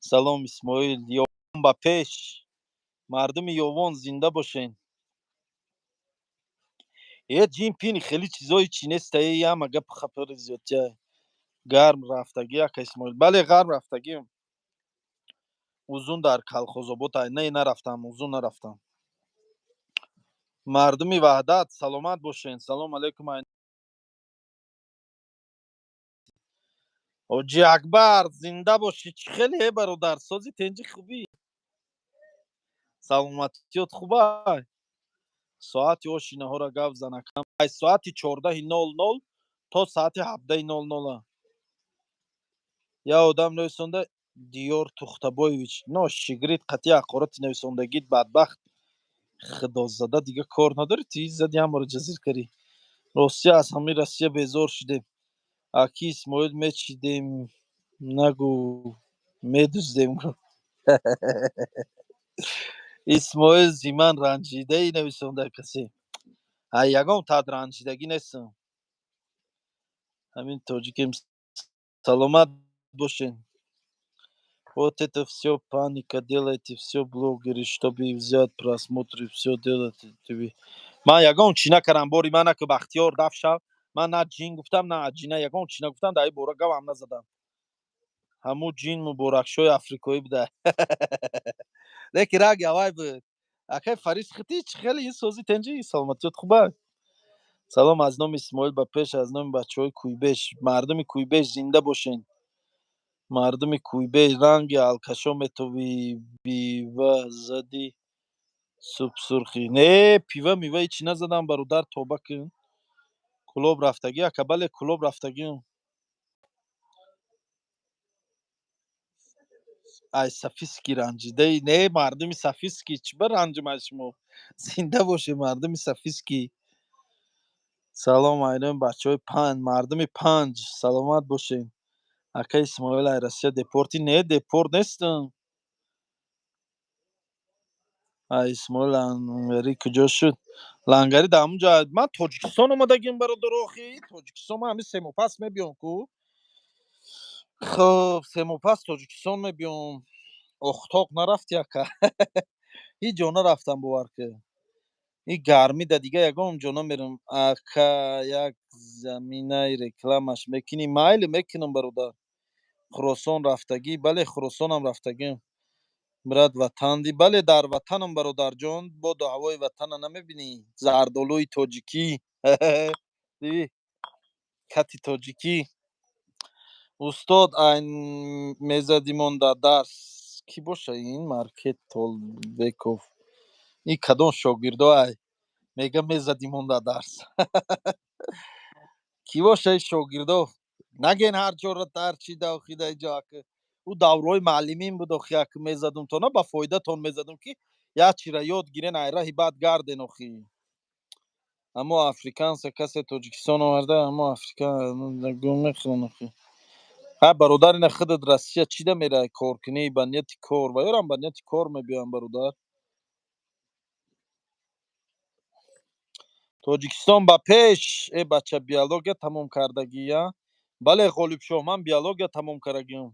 Салом, Исмоил, ёвон ба пеш, мардуми ёвон зинда бошен. Э, ҷин пини хеле чизои чи неста, е яма гап хапари зиёдтия. Гарм рафтагӣ, ака Исмоил? Бале, ғарм рафтагӣ. Узун дар Калхозобод? Ай, не, нарафтам, узун нарафтам. Мардуми Ваҳдат саломат бошен. Салом алейкум, ҳоҷи Акбар, зинда бошӣ. Чӣ хеле, бародар, сози, тенҷи, хубӣ, саломатиёт хубай? Соати оши наҳора гап занакам. Ай соати 14:00 то соати 17:00-а. Я одам нависонда, Диёр Тухтабоевич, но шигрид қатъи ҳақорати нависондагит, бадбахт худозада, дига кор надорӣ, ти зади ҳамаро ҷазир карӣ. Ростия, аз ҳамаи Россия безор шудем, аки Исмоил, мечидем нагу, медуздем. Исмоил зиман ранҷидаи, нависонда касе. Ай ягон тад ранҷидагӣ нестам, ҳамин тоҷикем. Саломат бошен. Вот это все паника делаете, все блогеры, чтобы взять просмотры, все делаете. Ман ягон чӣ накардам, бори ман наку, Бахтиёр даф шав. Ман на ҷин гуфтам, на аҷина, ягон чӣ нагуфтам, дар ин бора гавам назадам. Ҳамун ҷин муборакшои африқоӣ буда, лекин ранг авай буд. Акай Фарис хити, чӣ хеле ин сози, тенҷи, саломатиёт хуба? Салом аз номи Исмоил ба пеш, аз номи бачаҳои Кӯйбеш. Мардуми Кӯйбеш зинда бошен. Мардуми Кӯйбеш, ранги алкашо метови, бива зади субсурхӣ. Не, пива мива ҳечи назадам, бародар, тоба кун. Кӯлоб рафтагӣ, ака? Бале, Кӯлоб рафтагиам. Ай сафиски ранҷидаи? Не, мардуми сафиски, чӣ ба ранҷим аз шумо? Зинда бошед, мардуми сафиски. Салом айнои бачаҳои Панҷ, мардуми Панҷ саломат бошед. Ака Исмоил, ай Россия депорти? Не, депорт нестам. Ай Исмоил, Лангарӣ куҷо шуд? Лангарӣ дар ҳамун ҷо. Ман Тоҷикистон омадагим, бародар, охи Тоҷикистон ман ҳамин 3 моҳ пас мебиём ку. Хуб, 3 моҳ пас Тоҷикистон мебиём. Охтоқ нарафти, ака? Ҳеҷ ҷо нарафтам, бовар ки. И гармӣ да дига ягон ҷо намерам. Ака, як заминаи рекламаш мекунӣ? Майли, мекунам, бародар. Хуросон рафтагӣ? Бале, Хуросонам рафтагиам. Брат, ватанди? Бале, дар ватанам, бародарҷон. Боду ҳавои ватана намебинӣ? Зардолуи тоҷикӣ, диди, кати тоҷикӣ. Устод, айн мезадимон дар дарс. Кӣ боша ин Маркет Толбеков? Ин кадом шогирдо ай мега мезадимон дар дарс? Кӣ боша ин шогирдо? Наген, ҳар ҷоро дар чи охида иҷо. Ака, ӯ давраҳои муаллимин буд охи. Ака, мезадум то на ба фоидатон мезадум, ки як чира ёд гирен, ай раҳи бад гарден охи. Аммо африканса касе Тоҷикистон оварда, аммо Африка мехӯран охи. Ҳа, бародар, ина худат Россия чида мерай кор кунӣ? Ба нияти кор ва ёрам, ба нияти кор мебиёям, бародар. Тоҷикистон ба пеш! Э, бача, биология тамом кардагия? Бале, Ғолибшоҳ, ман биология тамом кардагиам.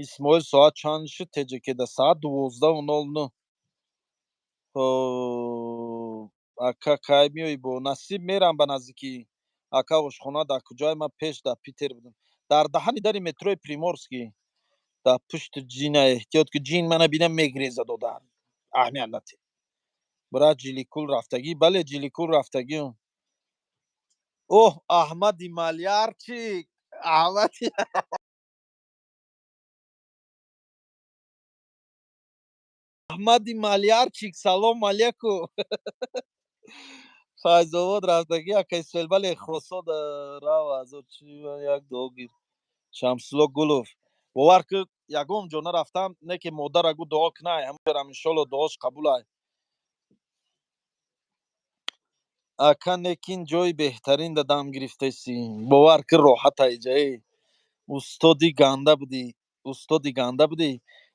Исмоил, соат чанд шуд теҷакеда? Соат 12:09. Ака, кай меоӣ? Бо насиб мерам ба наздикӣ. Ака, ошхона дар куҷое? Ман пеш дар Питер будам, дар даҳани дари метрои Приморский, дар пушти ҷина. Эҳтиёт, ки ҷин мана бинам, мегреза додар, аҳамият нате. Брат, Ҷиликул рафтагӣ? Бале, Ҷиликул рафтагиам. Оҳ, Аҳмади Малярчик, Аҳмади, Аҳмади Малярчик, салом алейкум. Файзобод рафтагӣ, ака Исроил? Бале, Хуросод рав азо чи як дуо гир. Шамсулло Гулов, бовар ки, ягон ҷо нарафтам, не ки модарагу дуо кунай, ҳамерам, иншолло, дуош қабулай. Ака, некин ҷои беҳтарин да дам гирифтаси, бовар ки, роҳата иҷае. Устоди ганда будӣ, устоди ганда будӣ.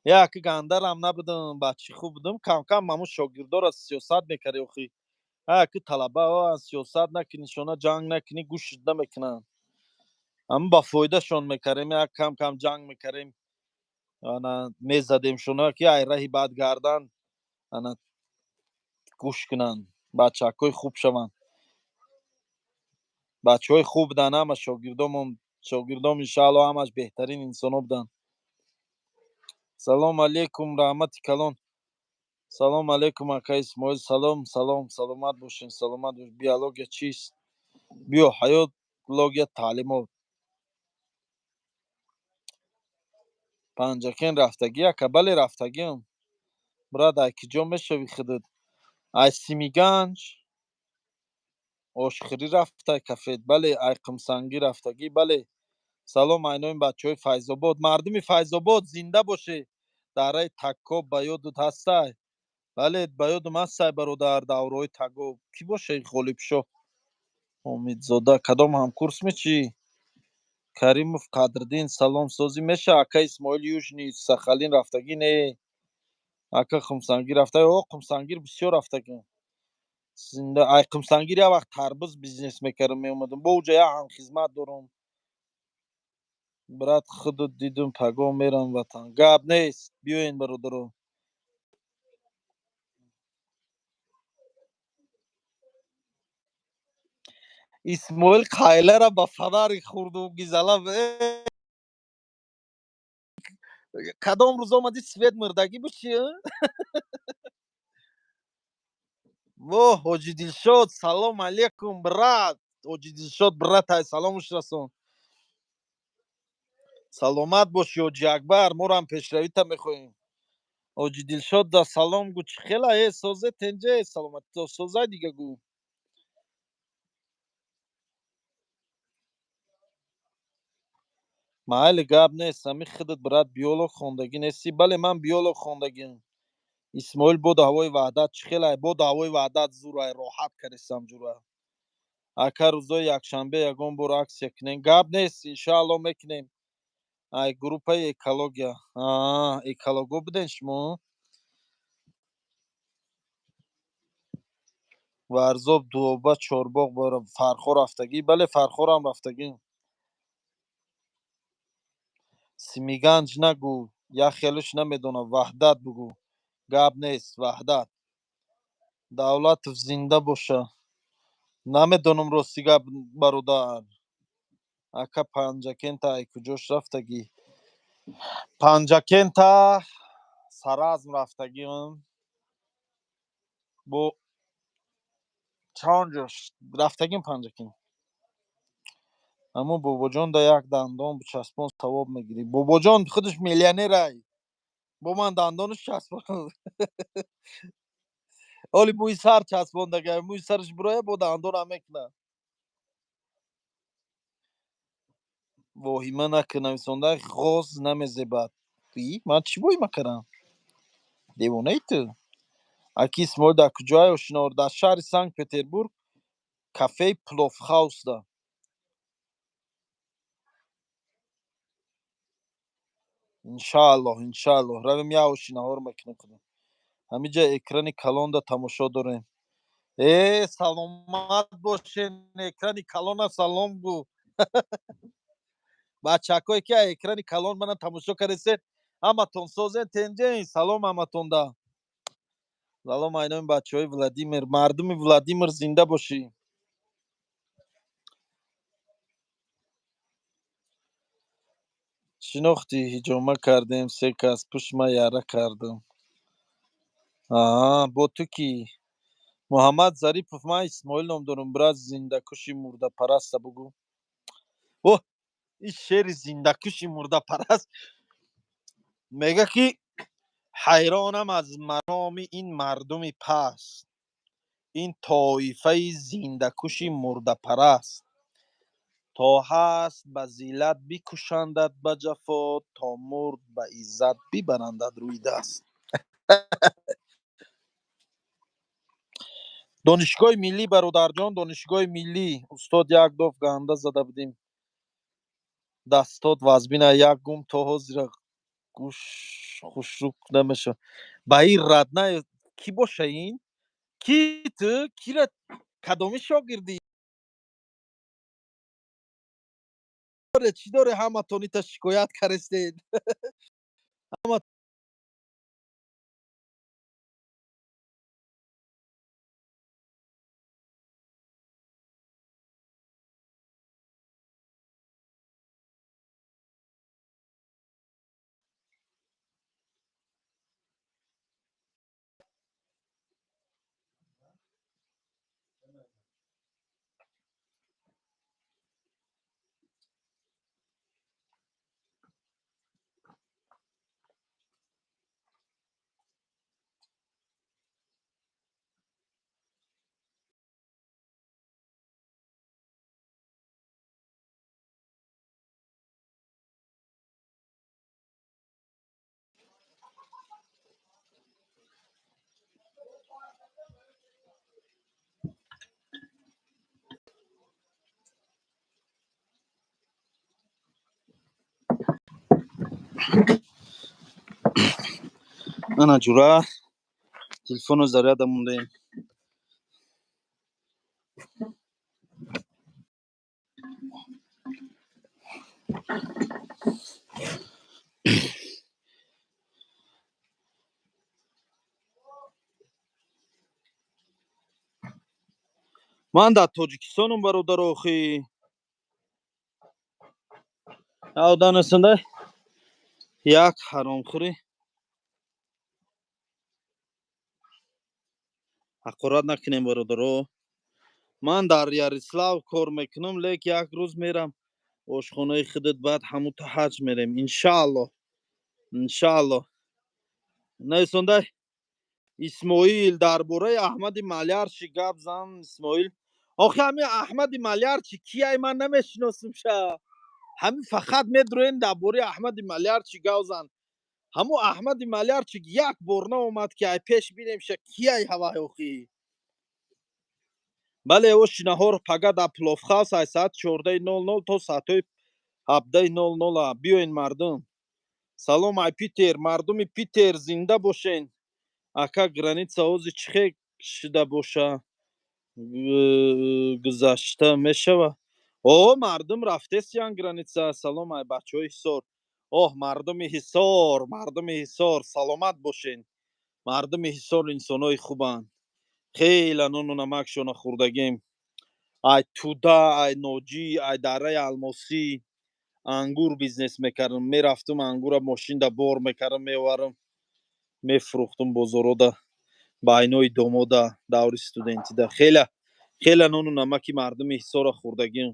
Як гандарам набудам, бачи хуб будам. Камкам ҳамун шогирдора сиёсат мекардӣ охи. Ки талаба сиёсат накунӣ, шона ҷанг накунӣ, гӯшт намекунанд. Ҳамн ба фоидашон мекардем, як кам кам ҷанг мекардем, ана мезадем шона, ки ай раҳи бад гардан, ана гӯш кунанд, бачакҳои хуб шаванд. Бачаҳои хуб буданд ҳама шогирдомон. Шогирдом, иншаалло, ҳамаш беҳтарин инсоно буданд. Салом алейкум, раҳмати калон. Салом алейкум, ака Исмоил. Салом, салом, саломат бошед, саломат бош. Биология чист? Био ҳаёт, логия, таълимот. Панҷакен рафтагӣ, ака? Бале, рафтагиам. Брат, ай ки ҷо мешавӣ худат? Ай Симиганҷ. Ошхӯрӣ рафтай кафет? Бале. Ай Қумсангӣ рафтагӣ? Бале. Салом айнои бачаҳои Файзобод. Мардуми Файзобод, зинда боше. Дараи Таккоб ба ёдут ҳастай? Бале, ба ёдум ҳастай, бародар, давраҳои Тагоб. Кӣ боша Ғолибшоҳ Омидзода? Кадом ҳамкурс мечӣ? Каримов Қадриддин, салом. Созӣ меша, ака Исмоил? Южный Сахалин рафтагӣ? Не, ака. Қумсангир рафта? О, Қумсангир бисёр рафтагӣ. Зинда. Ай Қумсангир як вақт тарбуз бизнес мекардам, меомадам, бо уҷа як ҳамхизмат дорам. Брат, худут дидум, пагоҳ мерам ватан. Гап нест, биёен, бародаро. Исмоил қайлара ба фанари хурду гизала. Кадом рӯз омадӣ, свет мурдагӣ буд чи? Во, Ҳоҷи Дилшод, салом алейкум, брат. Ҳоҷи Дилшод, братай, саломуш расон. Саломат бошӣ, Ҳоҷи Акбар, морам пешравита мехоҳем. Ҳоҷи Дилшод да салом гӯ. Чӣ хела е, созе, тенҷе, саломат созай дига гӯ. Майли, гап нест. Ами худат, брат, биолог хондагӣ нестӣ? Бале, ман биолог хондагиам. Исмоил, боду ҳавои Ваҳдат чӣ хелай? Боду ҳавои Ваҳдат зурай, роҳат карисам ҷура. Ака, рӯзои якшанбе ягон бор аксия кунем. Гап нест, иншаалло, мекунем. Ай группаи экология, эколого буден шумо? Варзоб, Дуоба, Чорбоғ, Фархор рафтагӣ? Бале, Фархорам рафтагӣ. Симиганҷ нагӯ, як хелуш намедонам. Ваҳдат бугӯ. Гап нест, Ваҳдат Давлатов зинда боша. Намедонам, рости гап, бародар. Ака, Панҷакента ай куҷош рафтагӣ? Панҷакента Саразм рафтагиам, бо чанд ҷош рафтагим Панҷакент. Аммо бобоҷон да як дандон бичаспон, савоб мегирӣ. Бобоҷон худаш миллионерай, бо ман дандонаш часпон. Оли мӯи сар часпондага, мӯи сараш бироя, бо дандонам мекунад. Воҳима накун, нависонда ғоз намезебад. Ман чӣ воҳима кардам, девонаи ту? Аки Исмоил, дар куҷое ошино? Дар шаҳри Санкт Петербург, кафеи Пловхаусда. Иншааллоҳ, иншааллоҳ, равем, як ошинаҳоро мекунем худо. Ҳамиҷа экрани калонда тамошо дорем. Э, саломат бошен, экрани калона салом гӯ. Бачакое ки экрани калон мана тамошо кардесен, ҳаматон созен, тенҷен. Салом ҳаматонда, салом айноми бачаҳои Владимир. Мардуми Владимир, зинда бошӣ. Шинохтӣ, ҳиҷома кардем, се кас пушма яра кардам. Аа, бо ту кӣ? Муҳаммад Зарипов, ман Исмоил ном дорам. Брат, зиндакуши мурдапараста бугӯ. О, ин шери зиндакуши мурдапараст мега, ки ҳайронам аз мароми ин мардуми паст, ин тоифаи зиндакуши мурдапараст. То ҳаст ба зиллат бикушандад ба ҷафо, то мурд ба иззат бибарандад рӯи даст. Донишгоҳи миллӣ, бародарҷон, Донишгоҳи миллӣ. Устод, як доф ганда зада будем, дастот вазбина, як гум то ҳозира гӯш хушрук намешавад. Ба ин радна кӣ боша? Ин ки ту кира, кадоми шогирдӣ? Чӣ доре, ҳаматон ита шикоят карестед? Ҳама ана ҷура, телефону заряда мондаем. Ман дар Тоҷикистонам, бародар. Охи, оданасанда як ҳаромхӯрӣ. Ҳақорат накунем, бародаро. Ман дар Ярислав кор мекунам, лек як рӯз мерам ошхонаи худат, баъд ҳамута ҳаҷ мерем, иншааллоҳ, иншааллоҳ. Нависонда: Исмоил, дар бораи Аҳмади Малярчи гап зан. Исмоил, охи, ҳами Аҳмади Малярчи кияй? Ман намешиносим ша. Ҳами фақат медроен, дар бораи Аҳмади Малярчи гап зан. Ҳамо Аҳмади Малярчи як бор наомад, ки ай пеш бинем ша, кияй ҳавай охи. Бале, ошинаҳор пага дар Пловхаус ай соати 14:00 то соатҳои 17:00. Биёен, мардум. Салом ай Питер, мардуми Питер, зинда бошен. Ака, граница ҳози чӣ хел шида боша, гузашта мешава? О, мардум рафтесиян граница. Салом ай бачаҳои Ҳисор. Оҳ, мардуми Ҳисор, мардуми Ҳисор, саломат бошен. Мардуми Ҳисор инсонои хубанд. Хеле нону намакшона хӯрдагем. Ай Туда, ай Ноҷӣ, ай Дараи Алмосӣ ангур бизнес мекардам. Мерафтум, ангура мошинда бор мекардам, меоварам, мефурӯхтум бозорода, байнои домода, даври студентида. Хеле хеле нону намаки мардуми Ҳисора хӯрдагим.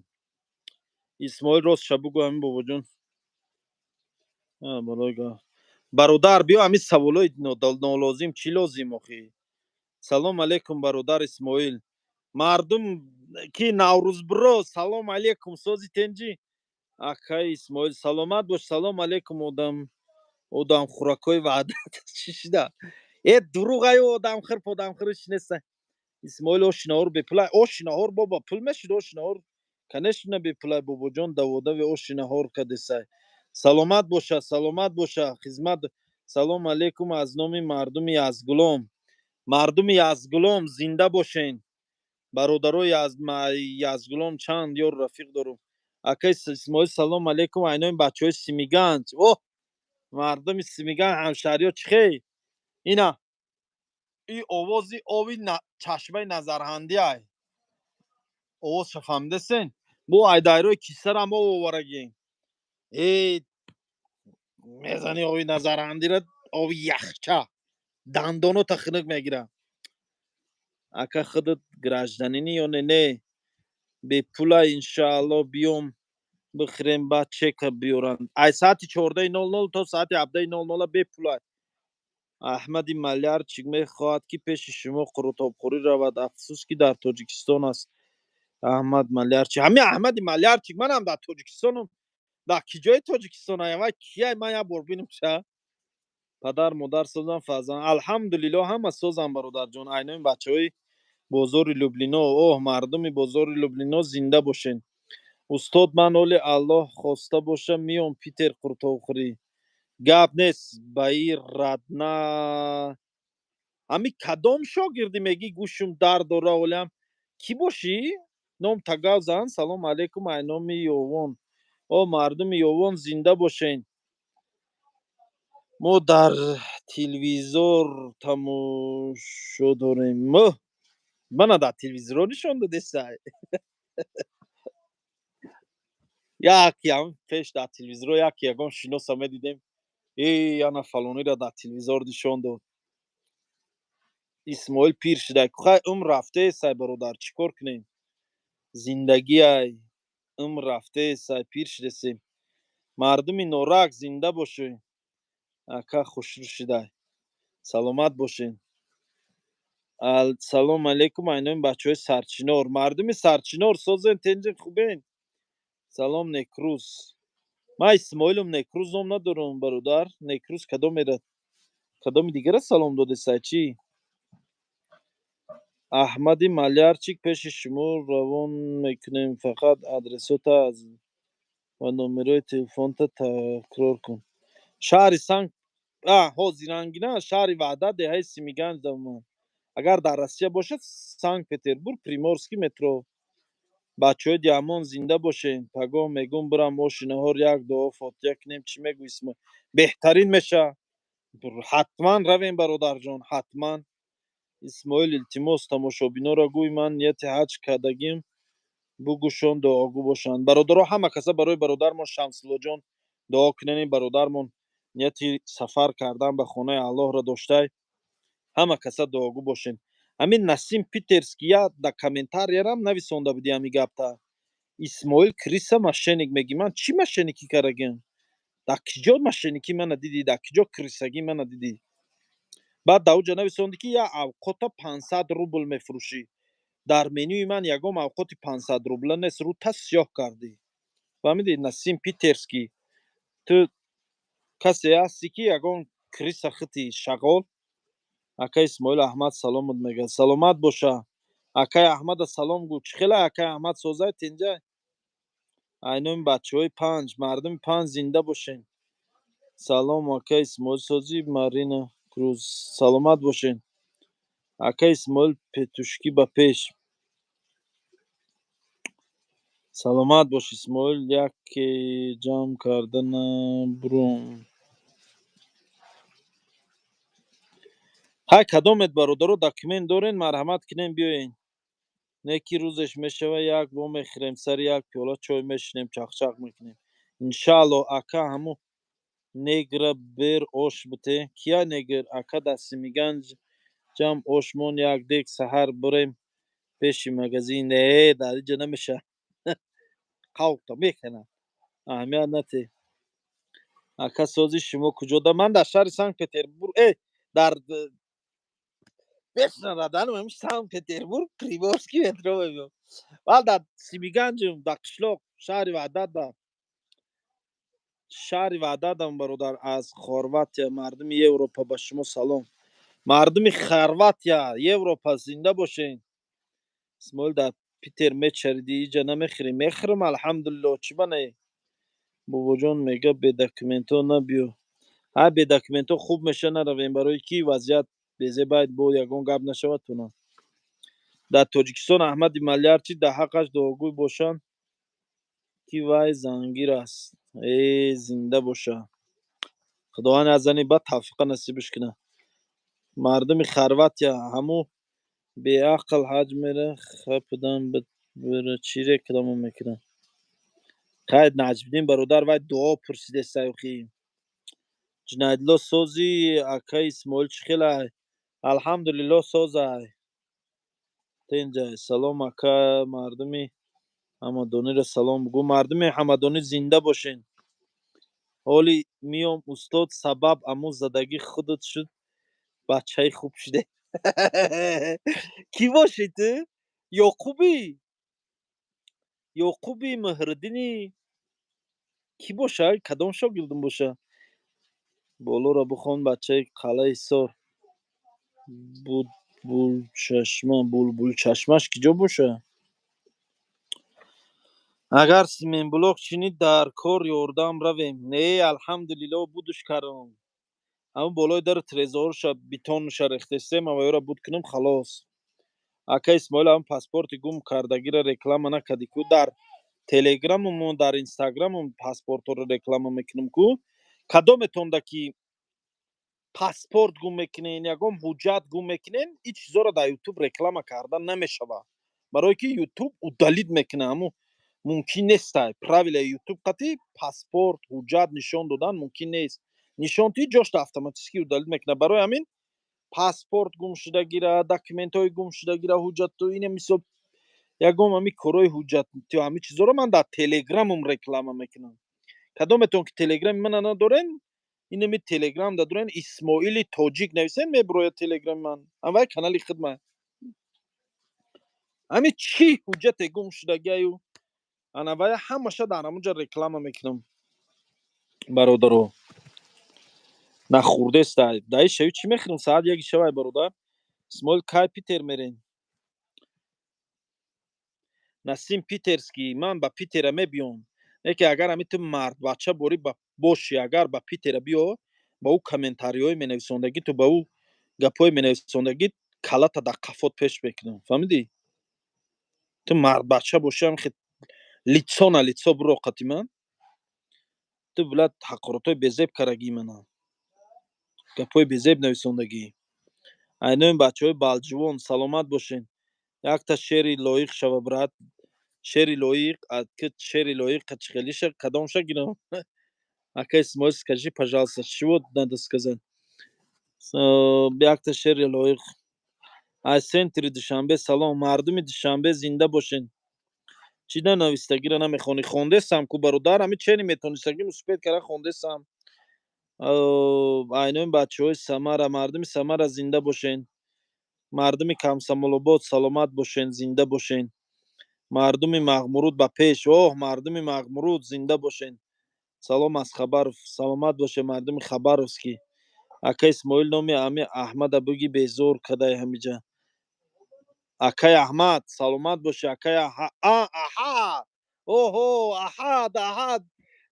Исмоил, ростша бугӯ, ҳамин бобоҷон. Бародар, биё, ҳамин саволои нолозим чӣ лозим охӣ? Салом алейкум, бародар Исмоил. Мардум ки Наврӯзбро, салом алейкум, сози, тенҷӣ? Акаи Исмоил, саломат бош. Салом алейкум, одам одамхӯракҳои Ваҳдат чӣ шида? Э, дурӯғаю, одамхӯр подамхӯриш неста. Исмоил, оши наҳор бепула? Оши наҳор, бобо, пул мешид, оши наҳор, конечно, бепула. Бобоҷон, даводави оши наҳор кадесай. Саломат боша, саломат боша, хизмат. Салом алейкум аз номи мардуми Язгулом. Мардуми Язгулом, зинда бошен. Бародарои Язгулом, чанд ёр рафиқ дорум. Акаи Исмоил, салом алейкум, айнои бачаҳои Симиганҷ. О, мардуми Симиганҷ, ҳамшаҳриё, чӣ хел? Ина и овози ови чашмаи Назарҳандӣ ай. Овозша фаҳмидасен? Бо айдайрои кисарам об оварагем. Э, мезани ови Назарҳандира, ови яхча, дандонота хунук мегира. Ака, худат гражданин ӣ ё не? Не, бепула, иншаалло, биём бихӯрем, баъд чека биёранд. Ай саати 14:00 то саати 17:00 бепула. Аҳмади Малярчик мехоҳад, ки пеши шумо қурутобхӯрӣ равад. Афсӯс, ки дар Тоҷикистон аст. Аҳмад Малярчик, ҳамин Аҳмади Малярчик, манам дар Тоҷикистонам. Дар ки ҷои Тоҷикистон ай? Кияй? Ман як бор бинам ша. Падар модар созам, фарзанд, алҳамдулилло, ҳама созам, бародарҷон. Айнои бачаҳои бозори Люблино. Оҳ, мардуми бозори Люблино, зинда бошен. Устод, ман оли Аллоҳ хоста боша, миём Питер қуртобхӯрӣ. Гап нест, баи радна. Ҳами кадом шогирдӣ мегӣ, гӯшум дард дора олям. Кӣ бошӣ? Ном тагав зан. Салом алейкум, айноми Ёвон. О, мардуми Ёвон, зинда бошен. Мо дар телевизор тамошо дорем. Мана дар телевизорҳо нишон додесай. Якям пеш дар телевизорҳо як ягон шиноса медидем, э, ана фалониро дар телевизор нишон дод. Исмоил пир шуда. Хай, умр рафтаесай, бародар, чӣ кор кунем? Зиндагиай, умр рафтаесай, пир шудесем. Мардуми Норак, зинда бошед. Ака, хушрӯ шидай, саломат бошед. Салом алейкум, айнои бачаҳои Сарчинор. Мардуми Сарчинор, созен, тенҷен, хубен? Салом, Некрӯз. Ман Исмоилам, Некрӯз ном надорам, бародар. Некрӯз кадом эрад? Кадоми дигара салом додесай, чӣ? Аҳмади Малярчик, пеши шумо равон мекунем, фақат адресота ва номерои телефонта такрор кун. Шаҳри Санкт, ҳозирангина, шаҳри Ваҳдат, деҳаи Симиганҷ даман. Агар дар Россия бошад, Санкт Петербург, Приморский метро. Бачаҳои Диамон, зинда бошен. Пагоҳ мегӯм, бирам оши наҳор, як дуо фотиҳа кунем. Чӣ мегӯ, Исмоил? Беҳтарин меша, ҳатман равем, бародарҷон, ҳатман. Исмоил, илтимос, тамошобинонро гӯй, ман нияти ҳаҷ кардагим, бугӯшон, дуогӯ бошанд. Бародаро, ҳама каса барои бародармон Шамсуллоҷон дуо кунем. Бародармон нияти сафар кардан ба хонаи Аллоҳро доштай. Ҳама каса дуогӯ бошем. Ҳамин Насим Питерский я да комментариярам нависонда буди ҳами гапта. Исмоил крыса, мошенник мегӣ. Ман чӣ мошенникӣ кардагим? Дар киҷо мошенникӣ мана дидӣ? Дар киҷо крысагӣ мана дидӣ? Баъд дар уҷа нависонди, ки як авқота 500 рубл мефурӯшӣ. Дар менюи ман ягон авқоти 500 рубла нест. Рӯта сиёҳ кардӣ, фаҳмидӣ? Насим Питерский, ту касе ҳастӣ, ки ягон крыса хити, шағол. Акаи Исмоил, Аҳмад саломат мегӯяд. Саломат боша. Акаи Аҳмада салом гӯ. Чӣ хела, акаи Аҳмад, созай, тинҷай? Айноми бачаҳои Панҷ, мардуми Панҷ, зинда бошен. Салом, акаи Исмоил, созӣ? Марина Круз, саломат бошен. Акаи Исмоил, петушки ба пеш. Саломат бош, Исмоил. Яке ҷамъ кардана бурум. Ҳай, кадомет, бародаро, документ дорен, марҳамат кунем, биёен. Не ки рӯзеш мешава, як во мехӯрем, сари як пиёла чой мешинем, чақчақ мекунем, иншаалло. Ака, ҳаму негра бер ош бите. Кия негр? Ака, дар Семиганҷ ҷам ошмон як дег, саҳар бирем пеши магазин. Не, дар иҷа намеша, қавқта мекунам, аҳамият нате. Ака, сози шумо куҷода? Ман дар шаҳри Санкт Петербург, дар бешнараданам Санкт Петербург, Приморский метро мебиём. Вал дар Семиганҷум, дар қишлоқ, шаҳри Ваҳдат, шаҳри Ваҳдатам, бародар. Аз Хорватия, мардуми Европа, ба шумо салом. Мардуми Хорватия, Европа, зинда бошен. Исмоил, дар Питер мечариди, иҷа намехӯрӣ? Мехӯрам, алҳамдулилло, чӣ ба не? Бобоҷон мега, бе документҳо набиё. Ҳай, бе документҳо хуб меша, наравем, барои ки вазъият безебайд, бо ягон гап нашавад туна. Дар Тоҷикистон Аҳмади Малярчи, дар ҳаққаш дуогӯй бошанд, ки вай зангир аст. Э, зинда боша, Худованди аззани бад тавфиқа насибаш кунад. Мардуми Хорватия, ҳаму беақл ҳаҷ мера хапидан бира, чӣ реклама мекунад? Хайр, Наҷмиддин бародар, вай дуо пурсидеста. Ҷунаydилло, сози, акаи Исмоил, чӣ хелай? Алҳамдулилло, созай, тенҷай. Салом, ака, мардуми Ҳамадониро салом бугӯ. Мардуми Ҳамадонӣ, зинда бошен. Ҳоли миём, устод, сабаб аму задагӣ худат шуд, бачаи хуб шуде. Кӣ бошӣ ту? Ёқубӣ, Ёқуби Муҳриддини кӣ боша? Кадом шогирдум боша? Болоро бихон, бачаи Қалъаи Ҳисор. Булчашма, Булбулчашмаш киҷо боша? Агар семенблок чинӣ, дар кор ёрдам равем. Не, алҳамдулилло, будуш кардам. Ҳамн болои дару тирезаҳоша бетонша рехтестем, аваёра буд кунем, халос. Ака Исмоил, ҳамн паспорти гум кардагиро реклама накардӣ ку? Дар Телеграмуму дар Инстаграмум паспортҳоро реклама мекунем ку. Кадометонда ки паспорт гум мекунен, ягон ҳуҷҷат гум мекунен, ин чизоро дар Ютуб реклама кардан намешавад, барое ки Ютуб удалить мекунад. Ҳамун мумкин нестай. Правилаи Ютуб қатъи паспорт, ҳуҷҷат нишон додан мумкин нест. Нишон тӣ, ҷошта автоматически удалить мекунад. Барои ҳамин паспорт гумшудагира, документҳои гумшудагира, ҳуҷҷату ина, мисол, ягон ҳами корҳои ҳуҷҷат, ҳами чизоро ман дар Телеграмум реклама мекунам. Кадометон ки Телеграми мана надорен, инами Телеграм да дорен, Исмоили Тоҷик нависен, мебирояд Телеграми ман, аввай канали хидмат. Ҳами чӣ ҳуҷҷате гум шудагиаю анавая ҳамаша дар ҳамунҷа реклама мекунам, бародаро. Нахӯрдеста даи шави, чӣ мехӯрем? Саат 1 шавай, бародар. Исмоил, кай Питер мерем? Насим Питерский, ман ба Питера мебиём. Не ки агар ҳами ту мардбача борӣ бошӣ, агар ба Питера биё, ба ӯ комментариҳои менависондагӣ, ту ба ӯ гапҳои менависондагӣ, калата дар қафот пеш мекунам, фаҳмидӣ? Ту мардбача бошӣ, ҳам лицо на лицо биро қати ман. Ту блядь, ҳақоратҳои безеб карагӣ, мана гапҳои безеб нависондагӣ. Айнои бачаҳои Балҷувон, саломат бошен. Якта шеъри лоиқ шава, брат, шеъри лоиқ. Шеъри лоиқ чихелиша, кадомша гирам? Ака Исмоил, скажи, пожалуйста, чего надо сказать? Якта шеъри лоиқ. Аз центри Душанбе салом, мардуми Душанбе, зинда бошен. Чӣ нанавистагиро намехонӣ? Хондесам ку, бародар, ҳами чени метонистагӣ успеть кара, хондесам. Айнои бачаҳои Самара, мардуми Самара, зинда бошен. Мардуми Камсамолобод, саломат бошен, зинда бошен. Мардуми Мағмуруд, ба пеш! Оҳ, мардуми Мағмуруд, зинда бошен. Салом аз Хабаров, саломат бошед, мардуми Хабаровский. Ака Исмоил, номи ами Аҳмада буги, безор кадай ҳамиҷа. Акай Аҳмад, саломат бошӣ. Акай Аҳад, оҳо, Аҳад, Аҳад,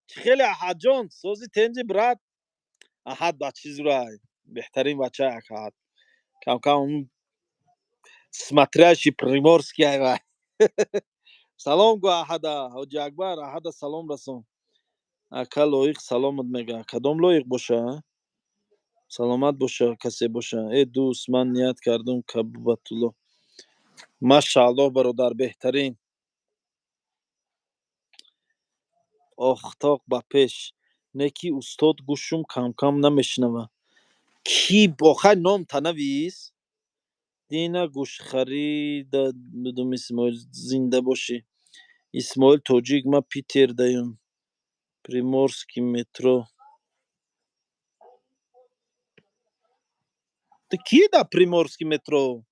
чӣ хеле, Аҳадҷон, сози, тенҷи, брат? Аҳад бачи зурай, беҳтарин бача Аҳад, камкам смотрящий приморский айвай. Салом гӯ Аҳада, Ҳоҷи Акбар, Аҳада салом расон. Ака, Лоиқ саломат мега. Кадом Лоиқ боша? Саломат боша, касе боша. Э, дӯст, ман ният кардум Кабатулло. Машааллоҳ, бародар, беҳтарин. Охтоқ ба пеш. Не ки, устод, гӯшум камкам намешунава. Ки охай, ном танавис? Дина гӯштхарида будум. Исмоил, зинда бошӣ. Исмоил Тоҷик, ма Питер даём, Приморский метро. Ту ки дар Приморский метро?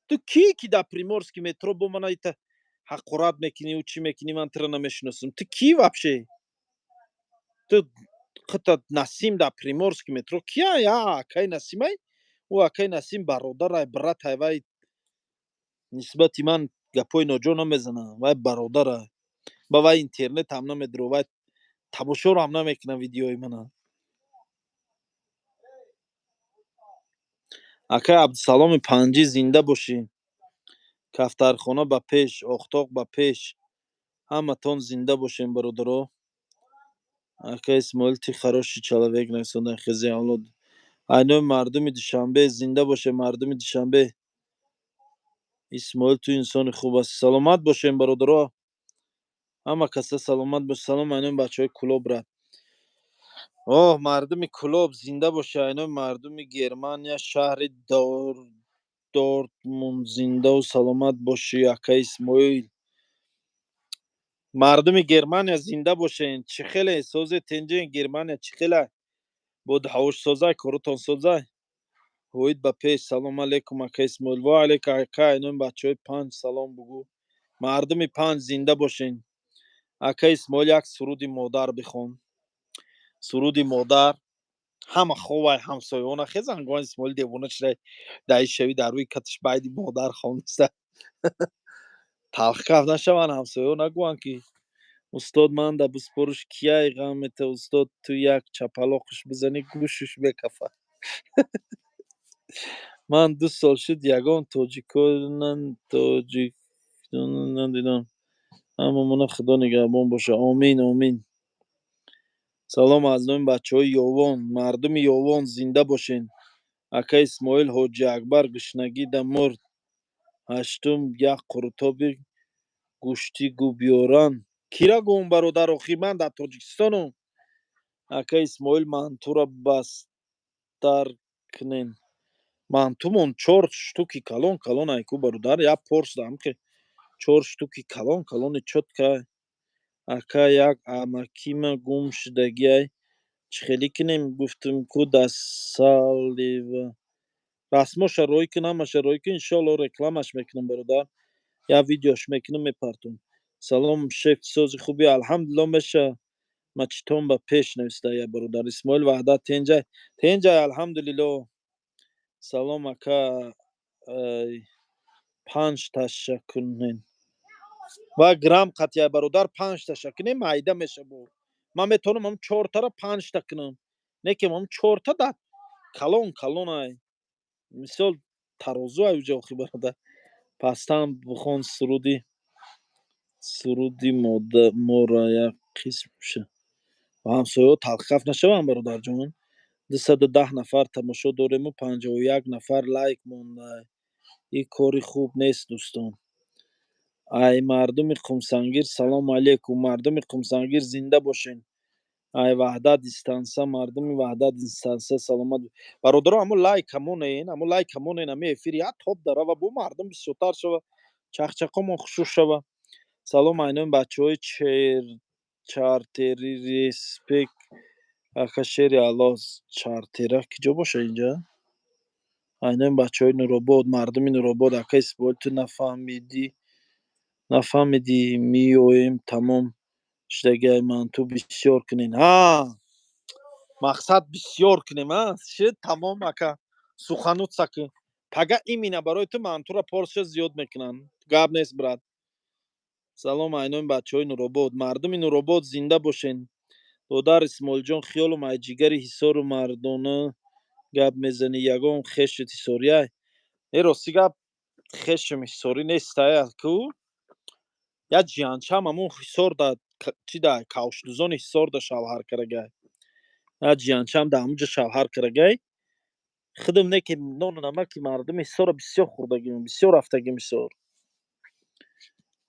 Ту ки, ки дар Приморский метро бо мана ита ҳақорат мекунӣ, чӣ мекунӣ? Ман туро намешиносам. Ту ки вообще? Ту хита Насим дар Приморский метро кия? Я акаи Насимай? Ӯ акаи Насим бародарай, братай. Вай нисбати ман гапҳои ноҷо намезана. Вай бародарай, ба вай интернетам намедиро, вай тамошоро ҳам намекуна видеои мана. Акай Абдусаломи Панҷӣ, зинда бошӣ. Кафтархона ба пеш, охтоқ ба пеш, ҳаматон зинда бошем, бародаро. Ака Исмоил, ты хороший человек, нависонда хези авлод. Айнои мардуми Душанбе, зинда боше, мардуми Душанбе. Исмоил, ту инсони хуб ҳастӣ. Саломат бошем, бародаро, ҳама каса саломат бош. Салом айнои бачаҳои Кулоб, брат. Оҳ, мардуми Кулоб зинда боше. Айнои мардуми Германия, шаҳри Дортмунд, зиндаву саломат бошӣ, ака Исмоил. Мардуми Германия зинда бошен. Чӣ хеле созе, тенҷе? Германия чӣ хеле бод? Ҳавошсозай, коротон созай. Ҳоид ба пеш. Салом алейкум, ака Исмоил. Ва алейка, ака. Айнои бачаҳои Панҷ салом бугӯ. Мардуми Панҷ зинда бошен. Ака Исмоил, як суруди модар бихон. Суруди модар. Ҳама ховай, ҳамсоёна хезан, гуван Исмоил девона шуда, даи шави дар рӯи катиш байди модар хониста. Талхкаф нашаванд ҳамсоё, нагӯянд ки устод ман да биспоруш кияй ғам мета. Устод, ту як чапалоқш бизанӣ, гӯшуш мекафад. Ман 2 сол шуд, ягон тоҷиконан тоҷик надидам. Ҳамамона Худо нигаҳбон боша. Омин, омин. Салом аз номи бачаҳои Ёвон. Мардуми Ёвон зинда бошен. Ака Исмоил, Ҳоҷи Акбар гушнагӣ да мурд. Ҳаштум як қурутоби гӯштӣ гӯ биёран. Кира гӯм, бародар? Охи ман дар Тоҷикистонам. Ака Исмоил, мантура бастар кунен. Мантумон чор штуки калон калон айку, бародар, як порсиям ки чор штуки калон калони чётко. Ака, як амакима гум шудагиай, чӣ хелӣ кунем? Гуфтум ку дасалева расмоша рой кун, ҳамаша рой кун, иншоалло рекламаш мекунам, бародар, як видеош мекунам, мепартом. Салом, шеф, сози хуби? Алҳамдулилло. Меша мачитон ба пеш, нависта я бародар. Исмоил Ваҳдат, тенҷай, тенҷай, алҳамдулилло. Салом, ака, панҷ таша кунен ва грамм қатъия, бародар, панҷташа кунем, майда меша. Бо ман метавонам ҳам чортара панҷта кунам, не ки ҳам чорта да калон калонай, мисол тарозу ай уҷа. Охи, бародар, пастан бихон суруди мора як қисм ша ва ҳамсояҳо талхкаф нашаванд, бародарҷон. 210 нафар тамошо дорему 51 нафар лайк монда. Ин кори хуб нест, дӯстон. Ай мардуми Қумсангир салому алейкум. Мардуми Қумсангир зинда бошен. Ай Ваҳдат дистанса, мардуми Ваҳдат дистанса саломат. Бародаро, ҳамо лайка монен, ҳамо лайка монен, ҳами эфир як топ дарава, бо мардум бисёртар шава, чахчақомон хушур шава. Салом айнои бачаҳои чартери, респект, ака. Шери Аллоҳ, чартера киҷо боша инҷа? Айнои бачаҳои Нуробод, мардуми Нуробод. Ака Исмоил, ту нафаҳмидӣ, нафаҳмидӣ, меоем, тамом шудагиай. Манту бисёр кунен. Ҳа, мақсад бисёр кунем, а шуд, тамом, ака. Сухануца кун, пага имина барои ту мантура порция зиёд мекунанд, гап нест, брат. Салом айнои бачаҳои Нуробод. Мардуми Нуробод зинда бошен. Додар Исмоилҷон, хиёлум ай ҷигари Ҳисору мардона гап мезанӣ. Ягон хешит ҳисорияй? Э, рости гап, хешим ҳисорӣ нестая ку. Як ҷиянчам ҳамун Ҳисор да, чи да, кавшдузони Ҳисор да шавҳар карагай. Як ҷиянчам да ҳамунҷа шавҳар карагай. Худам не ки нону намаки мардуми Ҳисорро бисёр хӯрдагим, бисёр рафтагим Ҳисор.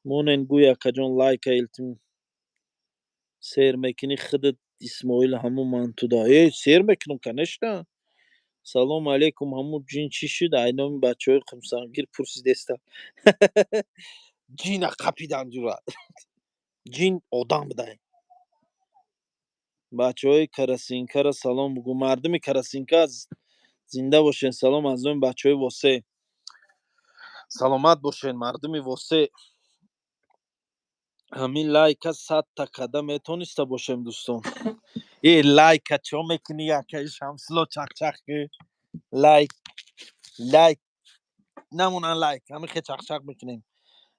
Монен гӯй, акаҷон, лайка илтим. Сер мекунӣ худат, Исмоил, ҳамун мантуда? Э, сер мекунам, конечно. Салому алейкум, ҳамун ҷин чӣ шуд? Ай номи бачаҳои Қумсангир пурсидеста. Ҷина қапидан ҷура. Ҷин одам будай. Бачаҳои Карасинкаро салом бугӯ. Мардуми Карасинка, зинда бошен. Салом аз номи бачаҳои Восе. Саломат бошен, мардуми Восе. Ҳамин лайка 100-та када метониста бошем, дӯстон. Э, лайка чо мекунӣ, акаи Шамсулло, чақчақ ки лайк лайк намонан, лайк ҳамин хе чақчақ мекунем.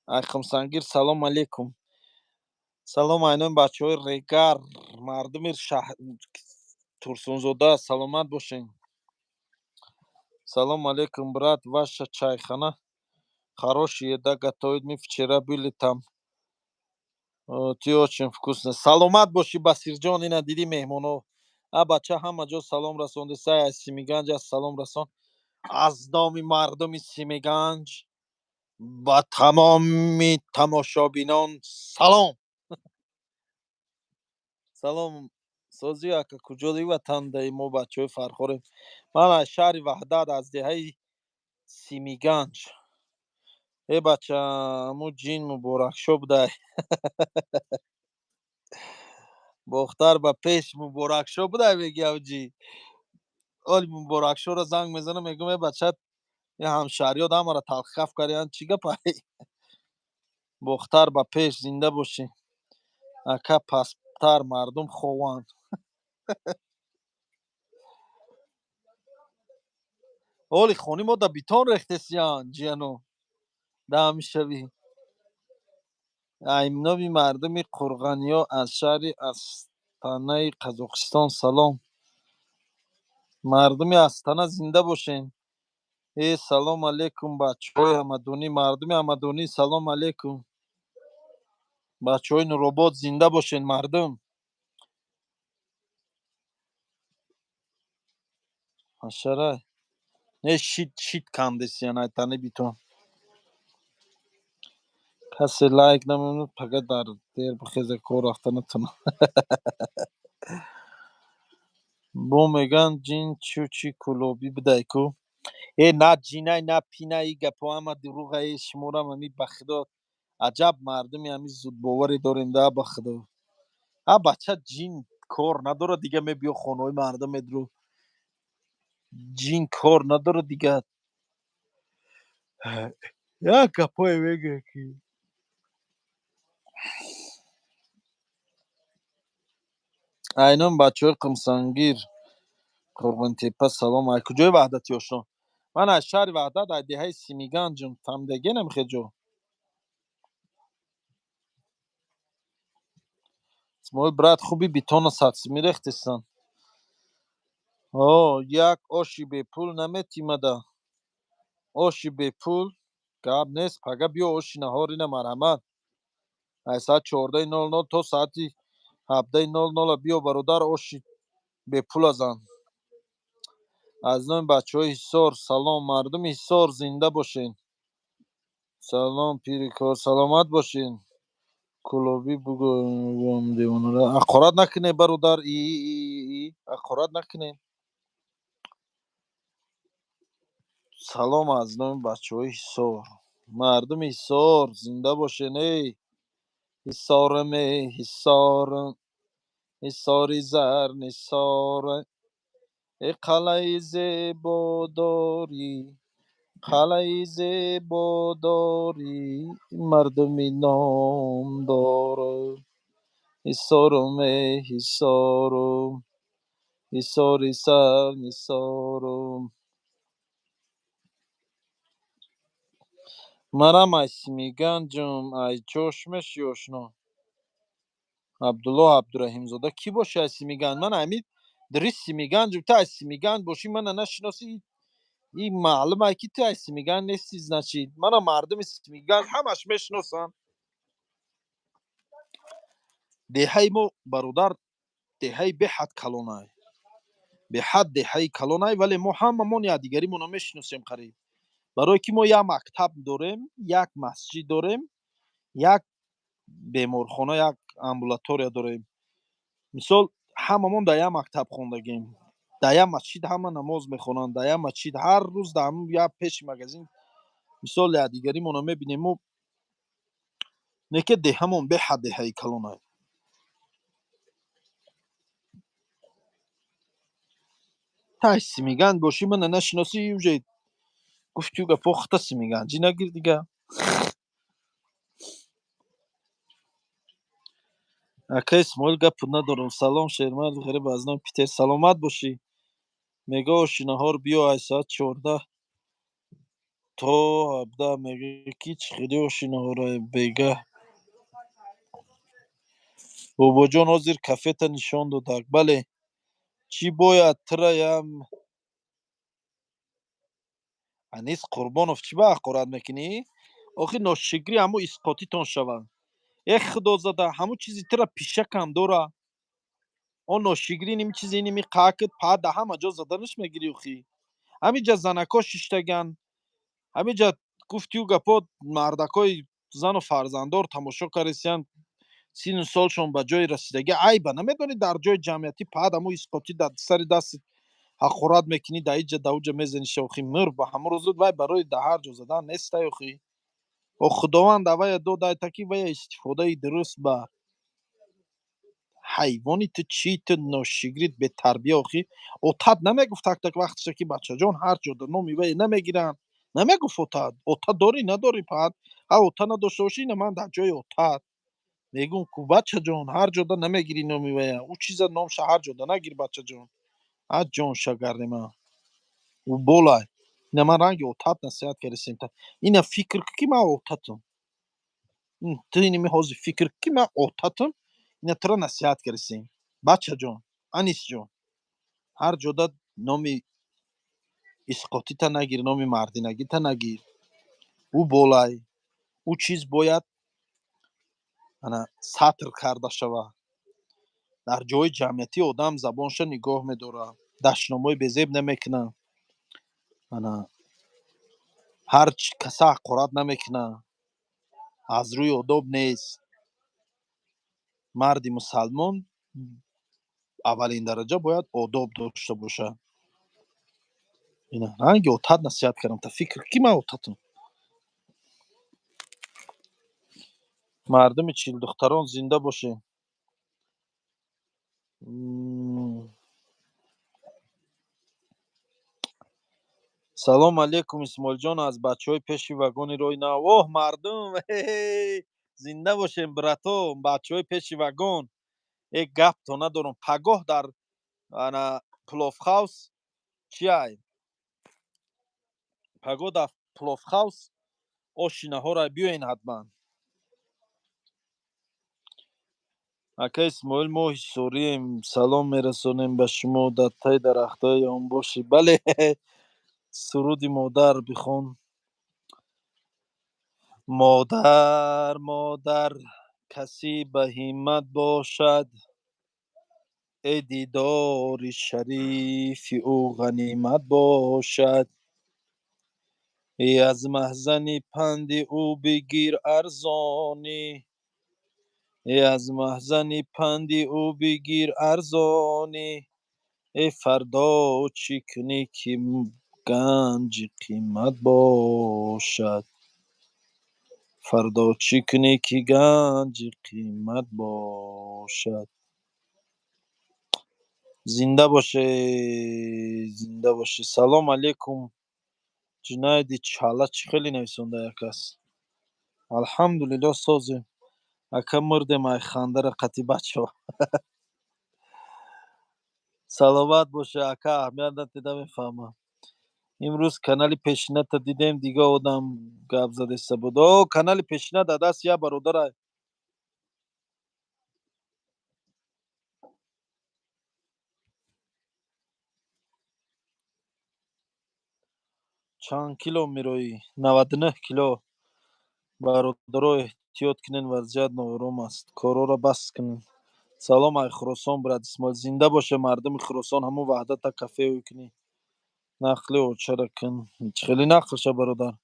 Ай Қумсангир салом алейкум. Салом айноми бачаҳои Регар, мардуми Турсунзода, саломат бошен. Салом алейкум, брат, ваша чайхана хорошая еда готовит, мы вчера были там, ты очень вкусно. Саломат бошӣ, Басирҷон, ина дидӣ меҳмоно. А бача ҳама ҷо салом расонде, сай аз Симиганҷ аз салом расон. Аз номи мардуми Симиганҷ ба тамоми тамошобинон салом. Салом, созӣ, ака, куҷои ватандаи мо бачаҳои Фархорем? Ман аз шаҳри Ваҳдат, аз деҳаи Симиганҷ. Э бача, ҳамун ҷин Муборакшо будай. Бохтар ба пеш, Муборакшо будай, меги авҷи. Оли Муборакшоро занг мезанам, мегӯям: э бача, е ҳамшаҳриёт ҳамаро талхикаф кардиянд, чӣ гапай? Бохтар ба пеш, зинда бошӣ. Ака, пасттар мардум хованд. Оли хони мо да битон рехтесиян, ҷияно. Даҳамишавӣ. Аймноми мардуми Қурғаниё аз шаҳри Астанаи Қазоқистон салом. Мардуми Астана, зинда бошен. Э, салом алейкум, бачаҳои Ҳамадонӣ, мардуми Ҳамадонӣ, салом алейкум. Бачаҳои Нуробод, зинда бошен, мардум. Ҳашара. Не, шит шит кандесиян айтани битон. Касе лайк намемонад, пага дар дер бихеза, кор рафта натонам. Бо мегӯянд ҷин чӯчи кӯлобӣ будай ку. Э, на ҷинай, на пинай, и гапҳо ҳама дурӯға. Э, шуморам ҳами, ба худо, аҷаб мардуми ҳами зудбоваре дорем да, ба худо. А бача, ҷин кор надорад дига, мебиё хонаҳои мардум медуру. Ҷин кор надорад дига. Як гапҳое мегӯяд ки. Айнон бачаҳои Қумсангир, Қурғонтепа салом. Ай куҷои Ваҳдати, ошно? Ман аз шаҳри Ваҳдат, аз деҳаи Симиганҷам. Фаҳмидагенам хеҷо. Исмоил, брат, хуби, битона садсимӣ рехтестан. О, як оши бепул наметимада. Оши бепул гап нест, пага биё оши наҳор, ина марҳамат. Аз соати 14:00 то соати 17:00 биё, бародар, оши бепула зан. Аз номи бачаҳои Ҳисор салом, мардуми Ҳисор, зинда бошен. Салом, пирикор, саломат бошен. Кӯлобӣ бугӯм девонара. Ҳақорат накунед, бародар, и ҳақорат накунед. Салом аз номи бачаҳои Ҳисор. Мардуми Ҳисор, зинда бошен, эй. Ҳисорам, эй, Ҳисорам. Ҳисори зар нисора. Э, қалъаи зебо дорӣ, қалъаи зебо дорӣ, мардуми номдор. Ҳисорум, эй, Ҳисорум. Ҳисори сар нисорум. Манам ай Симиганҷум, ай ҷош меши, ошно. Абдулло Абдураҳимзода кӣ боши аз Симиганҷ? Ман ҳамин дурис Симиганҷум, ту аз Симиганҷ бошӣ, мана нашиносӣ, и маълум ай ки ту аз Симиганҷ нести, значит. Мана мардуми Симиганҷ ҳамаш мешиносанд. Деҳаи мо, бародар, деҳаи беҳад калонай. Беҳад деҳаи калонай, вале мо ҳамамон якдигаримонро мешиносем қариб. Барое ки мо як мактаб дорем, як масҷид дорем, як беморхона, як амбулатория дорем. Мисол, ҳамамон дар як мактаб хондагем, дар як масҷид ҳама намоз мехонанд, дар як масҷид ҳар рӯз дар ҳамн як пеши магазин, мисол, якдигаримонро мебинем. Мо не ки деҳамон беҳад деҳаи калонай. Тай Симиган бошӣ, мана нашиносӣ, уже гуфтию гапо хта Симиганҷӣ нагир дига. Ака Исмоил, гапу надорам. Салом, шермарди ғариб аз номи Питер, саломат бошӣ. Мега ошинаҳор биё, ай соат 14 то 17. Мега ки чӣ хели ошинаҳорай бега? Бобоҷон, ҳозир кафета нишон додак. Бале, чӣ бояд тираям? Анис Қурбонов, чӣ ба ҳақорат мекунӣ? Охи ношикрӣ ҳамо исқотитон шавад. Э, худо зада, ҳамун чизи тира пишакам дора. Он ношикрӣ ними чизи ними қакт па да ҳама ҷо заданаш мегирӣ. Охи ҳамиҷа занако шиштаган, ҳамиҷа гуфтию гапо мардакои зану фарзанддор тамошо каресиян, сину солшон ба ҷои расидагӣ. Айба намедонӣ, дар ҷои ҷамъиятӣ паад ҳамо исқотӣ дар сари дасти ҳақорат мекунӣ, да иҷа да уҷа мезаниша. Охи мир ба ҳамон рӯзуд вай барои да ҳар ҷо задан нестай. Охи о худованд авая додайта ки вая истифодаи дуруст бар. Ҳайвони ту чӣ, ту ношигрит бетарбия. Охи отат намегуфт так так вақтша ки бачаҷон, ҳар ҷо да номи вая намегиранд? Намегуфт отат? Ота дорӣ, надорӣ? Паад ҳа ота надошта бошӣ, ина ман дар ҷои отат мегӯм ку: бачаҷон, ҳар ҷода намегирӣ номи вая, ӯ чиза номша ҳар ҷода нагир, бачаҷон. А ҷон шагарнима ӯ болай. Ина ман ранги отат насиҳат кардесем. Ина фикр ки ман отатам, ту иними ҳозир фикр ки ман отатам, ина тура насиҳат кардесем: бачаҷон, Анисҷон, ҳар ҷода номи исқотита нагир, номи мардинагита нагир. Ӯ болай, ӯ чиз бояд ана сатр карда шавад. Дар ҷои ҷамъиятӣ одам забонша нигоҳ медорад, дашномҳои безеб намекунад, ана ҳар каса ҳақорат намекунад, аз рӯи одоб нест. Марди мусалмон аввалин дараҷа бояд одоб дошта бошад. Ина ранги отат насиҳат кардам, та фикр ки ман отатам. Мардуми чилдухтарон, зинда бошед. Салом алейкум, Исмоилҷон, аз бачаҳои пеши вагони роҳи нав. Оҳ, мардум, зинда бошем, брато, бачаҳои пеши вагон. Э, гапто надорам. Пагоҳ дар ана пловхаус чи ай? Пагоҳ дар пловхаус ошинаҳоро биёен ҳатман. Ака Исмоил, мо ҳисорием, салом мерасонем ба шумо, дар таи дарахтҳои он бошӣ. Бале, суруди модар бихон. Модар, модар, касе ба ҳиммат бошад, э дидори шарифи ӯ ғанимат бошад. Э, аз маҳзани панди ӯ бигир арзонӣ, э аз маҳзани панди ӯ бигир арзонӣ, э фардо чӣ кунӣ ки ганҷи қимат бошад, фардо чӣ кунӣ ки ганҷи қимат бошад. Зинда бошед, зинда бошед. Салом алейкум, Ҷунайди Чала, чӣ хеле нависонда якас. Алҳамдулилло, созем, ака, мурдем ай хандара қати бачаҳо. Саломат боша, ака, аҳамият надида мефаҳмам. Имрӯз канали пешината дидем, дига одам гап задеста буд. О, канали пешина дар дасти як бародарай. Чанд кило мироӣ? 99 кило. Бародаро, эҳтиёт кунед, вазъият ноором аст, корҳоро бас кунед. Салом ай Хуросон, брат Исмоил. Зинда боше мардуми Хуросон. Ҳамун Ваҳдата кафе кунӣ. Нақли очара кун. Хеле нақлша, бародар.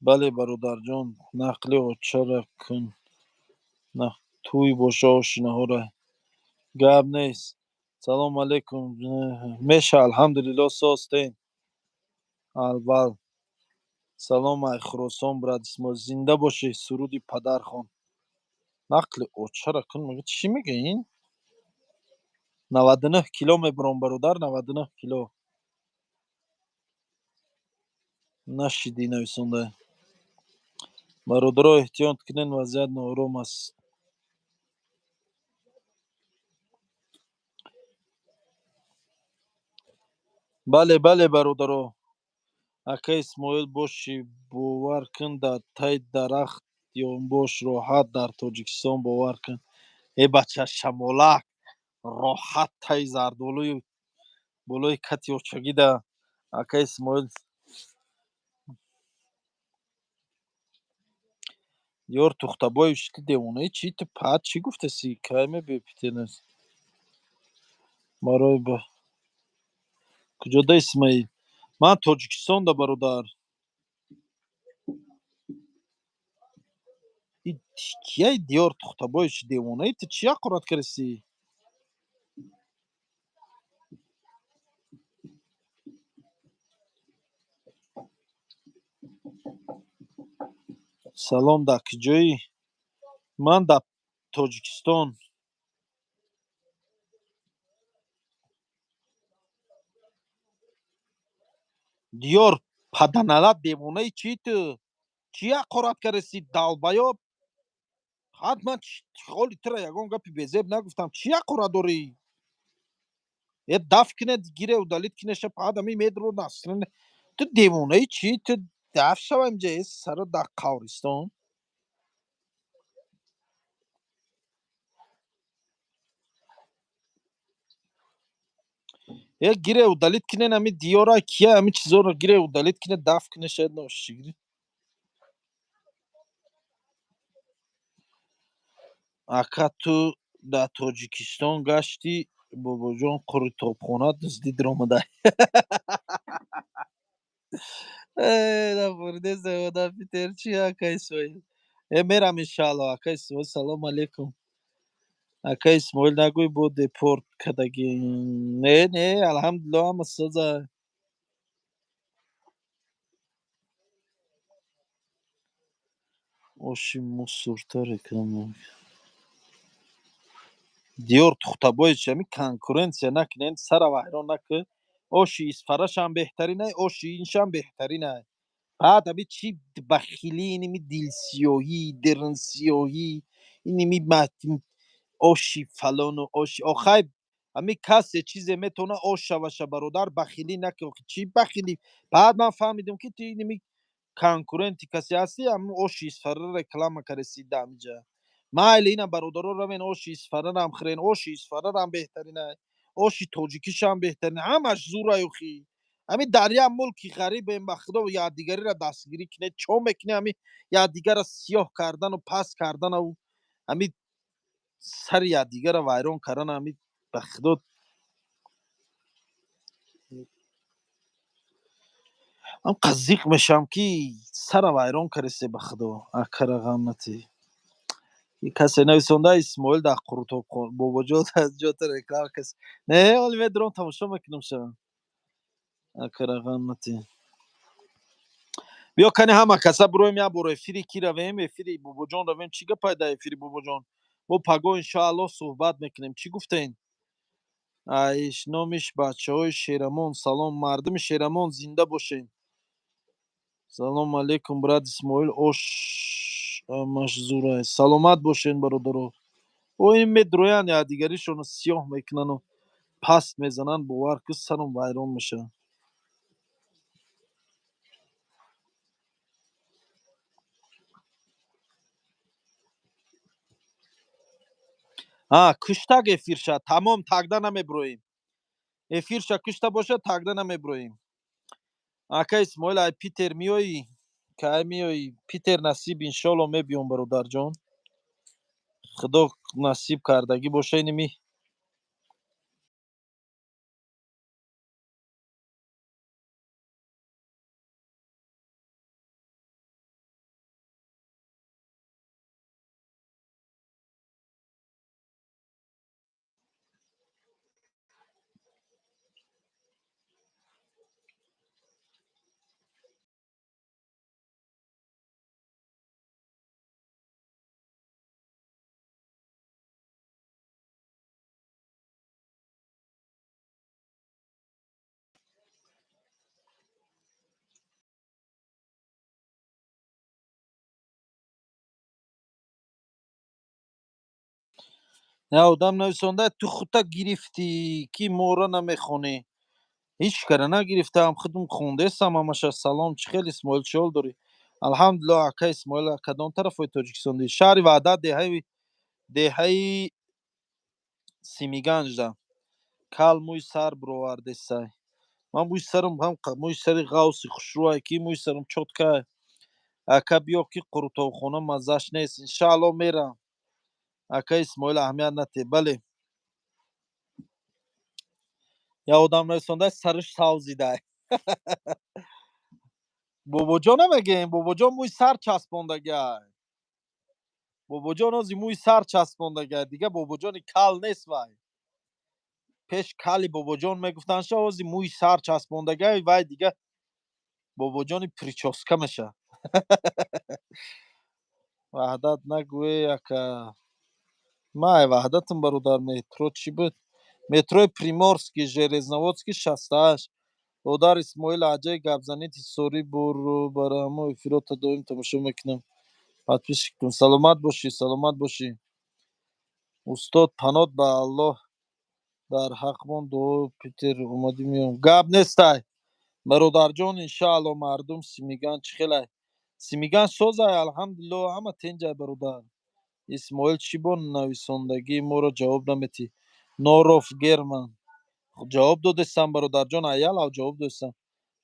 Бале, бародарҷон, нақли очара кун. Тӯй боша, ошинаҳора гап нест. Салом алейкум. Меша, алҳамдулилло, состен. Албал. Салом ай Хуросон, брат Исмоил. Зинда бошӣ. Суруди падар хон. Нақли очара кун, мега, чӣ мега ин? 99 кило мебаром, бародар, 99 кило. Нашидӣ, нависонда. Бародаро, эҳтиёт кунед, вазъият ноором аст. Бале, бале, бародаро. Ака Исмоил, бошӣ, бовар кун, дар таи дарахт ёнбош роҳат дар Тоҷикистон, бовар кун. Э, бача шамолак, роҳат таи зардолуи болои кати очагида, ака Исмоил. Ёр Тухтабоев, ту девонаи чӣ? Ту паат чӣ гуфтаси? Кай мебиёй Питер? Барои ба куҷода, Исмоил? Ман Тоҷикистонда, бародар. Кияи Диёр Тухтабоевич, девонаи ту, чӣ ҳақорат кардасӣ? Салом, дар куҷоӣ? Ман дар Тоҷикистон. Диёр паданалат, девонаи чӣ ту? Чӣ ҳақорат кардасӣ, долбоёб? Ҳатман ҳоли тура ягон гапи безеб нагуфтам. Чӣ ҳақорат дорӣ? Э, даф кинед, гире, удалить кинеша. Паадами медро насрин. Ту девонаи чӣ? Ту даф шава инҷа, э, сара дар қавристон. Э, гире, удалить кинен ами Диёра. Кия ами чизоро гире, удалить кине, даф кинеша ношигри. Ака, ту дар Тоҷикистон гаштӣ, бобоҷон? Қурутобхона дуздӣ диромада. Э, Питер чи, ака Исмоил? Э, мерам, иншаалло, ака Исмоил. Салом алейкум, ака Исмоил. Нагӯй, бо депорт кардагӣ. Не, не, алҳамдулилло, ҳама соза. Оши мусурта реклама. Диёр Тухтабоевич, ами конкуренция накунед, сара вайрон накун. Оши Исфарашам беҳтаринай, оши иншам беҳтаринай. Баъд аби чӣ бахилӣ, иними дилсиёҳӣ, дирнсиёҳӣ, иними оши фалону оши охай. Ами касе чизе метавона ош шаваша, бародар, бахилӣ накун. Чӣ бахилӣ? Баъд ман фаҳмидам, ки ту иними конкуренти касе ҳастӣ, ҳамн оши Исфара реклама кардаси дамиҷа. Майли, ина, бародаро, равен, оши Исфарарам хӯрен. Оши Исфарарам беҳтаринай, оши тоҷикишам беҳтарин, ҳамаш зурай. Охи, ҳами дар як мулки ғарибем, ба худо, якдигариро дастгирӣ кинед. Чо мекунӣ? Ҳами якдигарро сиёҳ кардану паст карданау, ҳами сари якдигарро вайрон кардан, ҳами, ба худо, ҳам зиқ мешавам, ки сара вайрон кардасе, ба худо. Акара ғам натӣ. Касе нависонда, Исмоил дар Қурутобхон, бобоҷон, ҷота реклама кас. Не, ҳоли медурам, тамошо мекунам ша. Акара ғам натӣ. Биё, кани, ҳама каса бироем, як бор эфири ки равем? Эфири бобоҷон равем. Чӣ гапай дар эфири бобоҷон? Бо паго, иншоаллоҳ, суҳбат мекунем. Чӣ гуфтен? Айш номиш бачаҳои Шерамон. Салом, мардуми Шерамон, зинда бошед. Салом алейкум, брат Исмоил. Ош амаш зурай. Саломат бошед, бародаро. О, ин медроянд, якдигаришонро сиёҳ мекунану паст мезананд. Бовар ку, сарам вайрон мешавад. А куштак эфирша тамом, тагда намеброем. Эфирша кушта бошад, тагда намеброем. Ака Исмоил, ай Питер миёӣ? Кай миёӣ Питер? Насиб, иншолло, мебиём, бародарҷон. Худо насиб кардагӣ боша иними. Я одам нависонда, ту худта гирифтӣ, ки моро намехонӣ. Ҳеҷ кара нагирифтаам, худм хондесам ҳамаша. Салом, чӣ хел, Исмоил, чӣ ҳол дорӣ? Алҳамдулиллоҳ, ака Исмоил, кадом тарафҳои Тоҷикистон дӣ? Шаҳри Ваҳдат, деҳаи Симиганҷда. Кал мӯи сар бировардесай. Ман мӯи сарам ҳам мӯи сари ғавси хушрӯай, ки мӯи сарам чоткай. Ака, биё, ки қурутобхона маззаш нест. Иншаалло мерам. Ака Исмоил, аҳамият натиҳ. Бале. Я одам нависонда, сараш савзидай. Бобоҷон намегем, бобоҷон мӯи сар часпондагай. Бобоҷон ози мӯи сар часпондагай, дига бобоҷони кал нест вай. Пеш кали бобоҷон мегуфтанд ша, ози мӯи сар часпондагай, вай дига бобоҷони прическа меша. Ваҳдат нагӯе, ака. Май Ваҳдатам, бародар, метро чӣ буд? Метрои Приморский, Железноводский 68. Додар Исмоил, аҷаи гапзанит ҳисорӣ буру бара ҳамо эфирота доим тамошо мекунам. Подписчик кун. Саломат бошӣ, саломат бошӣ. Устод, панот ба Аллоҳ, дар ҳақмон дуо. Питер омадӣ, меом. Гап нестай. Бародарҷон, иншаалло. Мардум Симиган чӣ хелай? Симиган созай, алҳамдулиллоҳ, ҳама тенҷай, бародар. Исмоил, чӣ бо нависондагии моро ҷавоб наметӣ? Норов Герман. Ҷавоб додестам, бародарҷон, аялав ҷавоб додестам.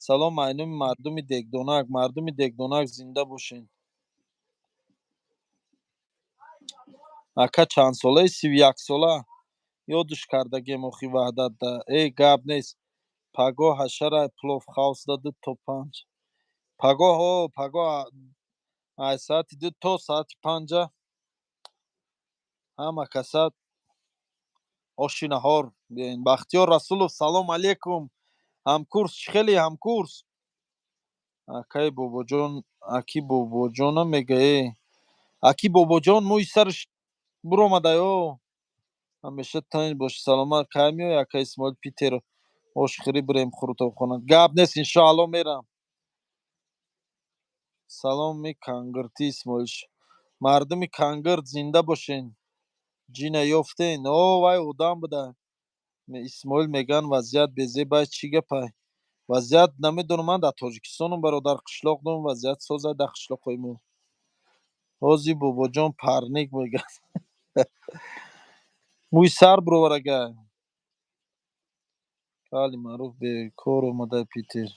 Салом айнуми мардуми Дегдонак, мардуми Дегдонак зинда бошен. Ака, чанд солаи? 31 сола. Ёдуш кардагем охи Ваҳдатда. Эй, гап нест. Пагоҳ ҳашара плов хаусда 2 то 5. Пагоҳ, о, пагоҳ ай соати 2 то соати 5 ҳама каса оши наҳор биёен. Бахтиёр Расулов, салом алейкум. Ҳамкурс, чӣ хеле, ҳамкурс? Акаи бобоҷон, аки бобоҷона мега, э. Аки бобоҷон мӯи сараш буромадай, о. Ҳамеша танҷ бошӣ, саломат. Кай меоӣ, ака Исмоил, Питер, ошхӯрӣ бирем Хурутобхона? Гап нест, иншоалло мерам. Саломи Кангиртӣ, Исмоил. Мардуми Кангирт зинда бошен. Ҷина ёфтен? О, вай одам буда. Исмоил, мегӯянд, вазъият безебай, чӣ гапай? Вазъият намедонам, ман дар Тоҷикистонам, бародар, қишлоқ дорам, вазъият созай дар қишлоқҳои мо. Ҳози бобоҷон парник мегӯяд. Мӯи сар бироварагай. Кали маъруф бекор омадай Питер.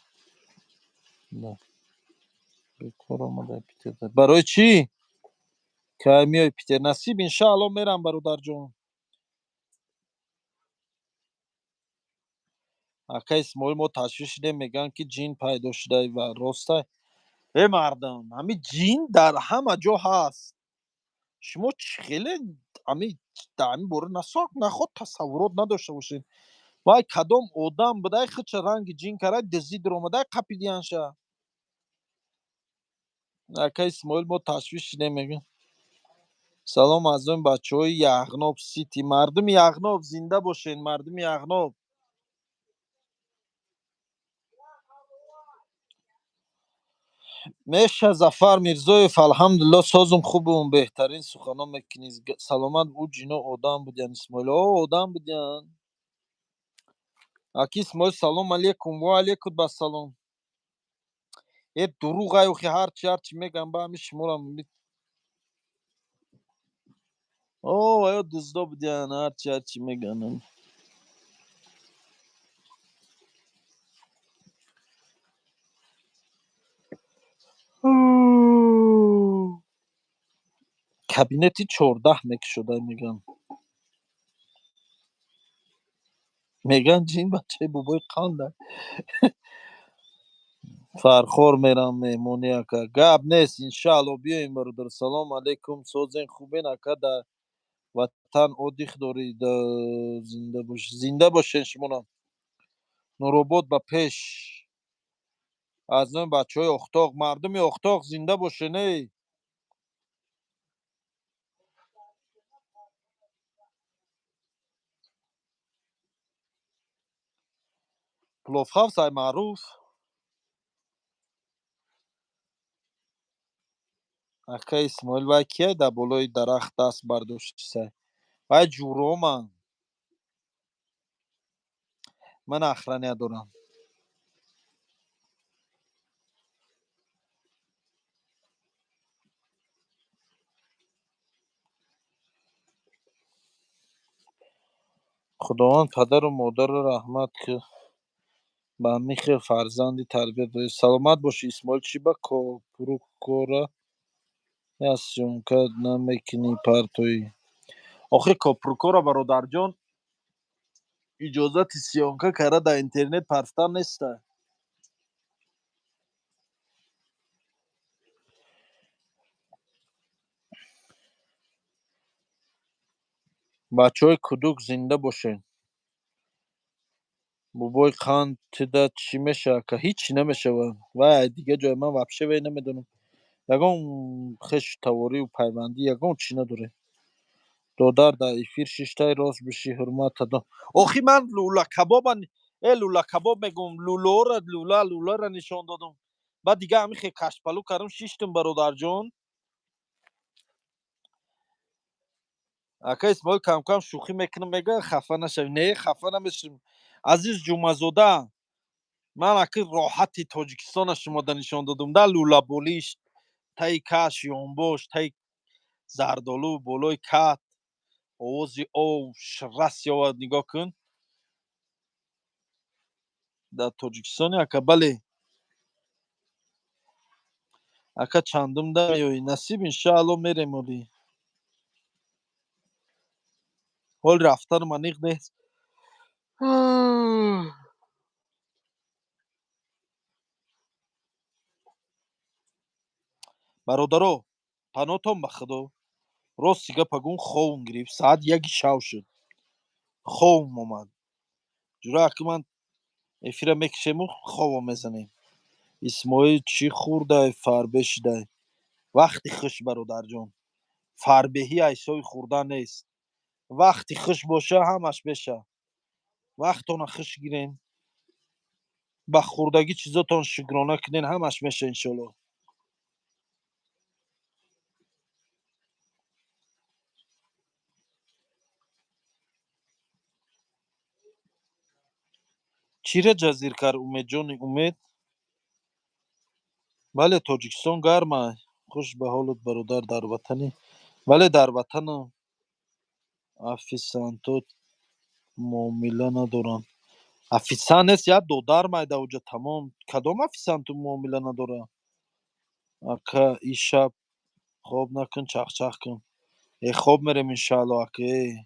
Бекор омадай Питер. Барои чӣ? Кай меои Питер? Насиб, иншаалло мерам, бародарҷон. Ака Исмоил, мо ташвиш шудем, мегӯянд, ки ҷин пайдо шуда ва ростай. Э мардум, ҳами ҷин дар ҳама ҷо ҳаст. Шумо чӣ хеле ҳами дар ҳамин бора насоқ наход тасаввурот надошта бошед. Вай кадом одам будай, худша ранги ҷин карай, дизӣ дуромадай, қапидиянша. Ака Исмоил, мо ташвиш шудем, мегӯям. Салом аз он бачаҳои Яғноб Сити. Мардуми Яғноб зинда бошед, мардуми Яғноб. Меша Зафар Мирзоев, алҳамдулилло, созум, хубум, беҳтарин суханон мекунӣ. Саломат. Ӯ ҷино одам будиян, Исмоил. О, одам будиян. Аки Исмоил, салом алейкум. Ва алейкум бассалом. Э, дурӯғ ай, охи, ҳарчи мегӯям, ба ҳами шуморам. О, аё дуздо будиян, ҳарчи мегӯянд. Кабинети 14 мекушода меган. Меган ҷин бачаи бобои қанда. Фархор мерам меҳмонӣ ака. Гап нест, иншаалло биёем бародар. Салом алейкум, созен хубен ака, дар ватан отдых дорӣ, зинда бош. Зинда бошен шумонам. Нуробод ба пеш. Аз номи бачаҳои Охтоқ, мардуми Охтоқ зинда бошен эй. Пловхавс ай маъруф. Ака Исмоил вай кияй дар болои дарахт даст бардоштисай? Вай ҷуроман. Ман охрана дорам. Худованд падару модарро раҳмат ки ба ҳамин хел фарзанди тарбият додӣ. Саломат бошӣ Исмоил, чӣ ба копрукора я съёмка намекунӣ партоӣ? Охир копрукора бародарҷон иҷозати съёмка карда дар интернет партан неста. Бачаҳои кудук зинда бошед. Бобои қанд тида чӣ мешавад ака? Ҳичи намешавад. Вай дига ҷой ман вообще вай намедонам. Ягон хешу таворию пайвандӣ ягон чӣ надорем. Додар дар эфир шиштай рост бишӣ ҳурмат адо. Охи ман лула кабоба лула кабоб мегӯм, лулора лула лулара нишон додум. Баъд дига ҳамин хел кашпалу кардам шиштум бародарҷон. Ака Исмоил кам-кам шӯхӣ мекунам, мега хафа нашавӣ. Не, хафа намешавам. Азиз Ҷумазода, ман аки роҳати Тоҷикистона шумода нишон додум. Да лулаболиш, таи каш, ёнбош, таи зардолу, болои кат, овози ов рас ёвад, нигоҳ кун. Дар Тоҷикистоне ака, бале. Ака чандум да меоӣ? Насиб иншаалло мерем оли. Ҳол рафтанам аниқ нест. Бародаро, паноҳтон ба Худо. Рости гапа гум ховм гирифт. Саат 1 шав шуд. Ховм омад. Ҷура аки ман эфира мекушему ховом мезанем. Исмоил чӣ хӯрдай, фарбе шидай? Вақти хуш бародарҷон. Фарбеҳӣ ҳисоби хӯрдан нест. Вақти хуш боша ҳамаш меша. Вақтона хуш гирен. Ба хӯрдагӣ чизотон шукрона кунен, ҳамаш меша иншоалло. Чира ҷазир кард Умедҷони Умед? Бале, Тоҷикистон гарм аст. Хуш ба ҳолат бародар дар ватани. Бале, дар ватанам офисантот муомила надоранд. Официант нест, як додар майда уҷа тамом. Кадом официанту муомила надорад? Ака, ин шаб хоб накун, чахчах кун. Э, хоб мерем иншаалло ака. Э.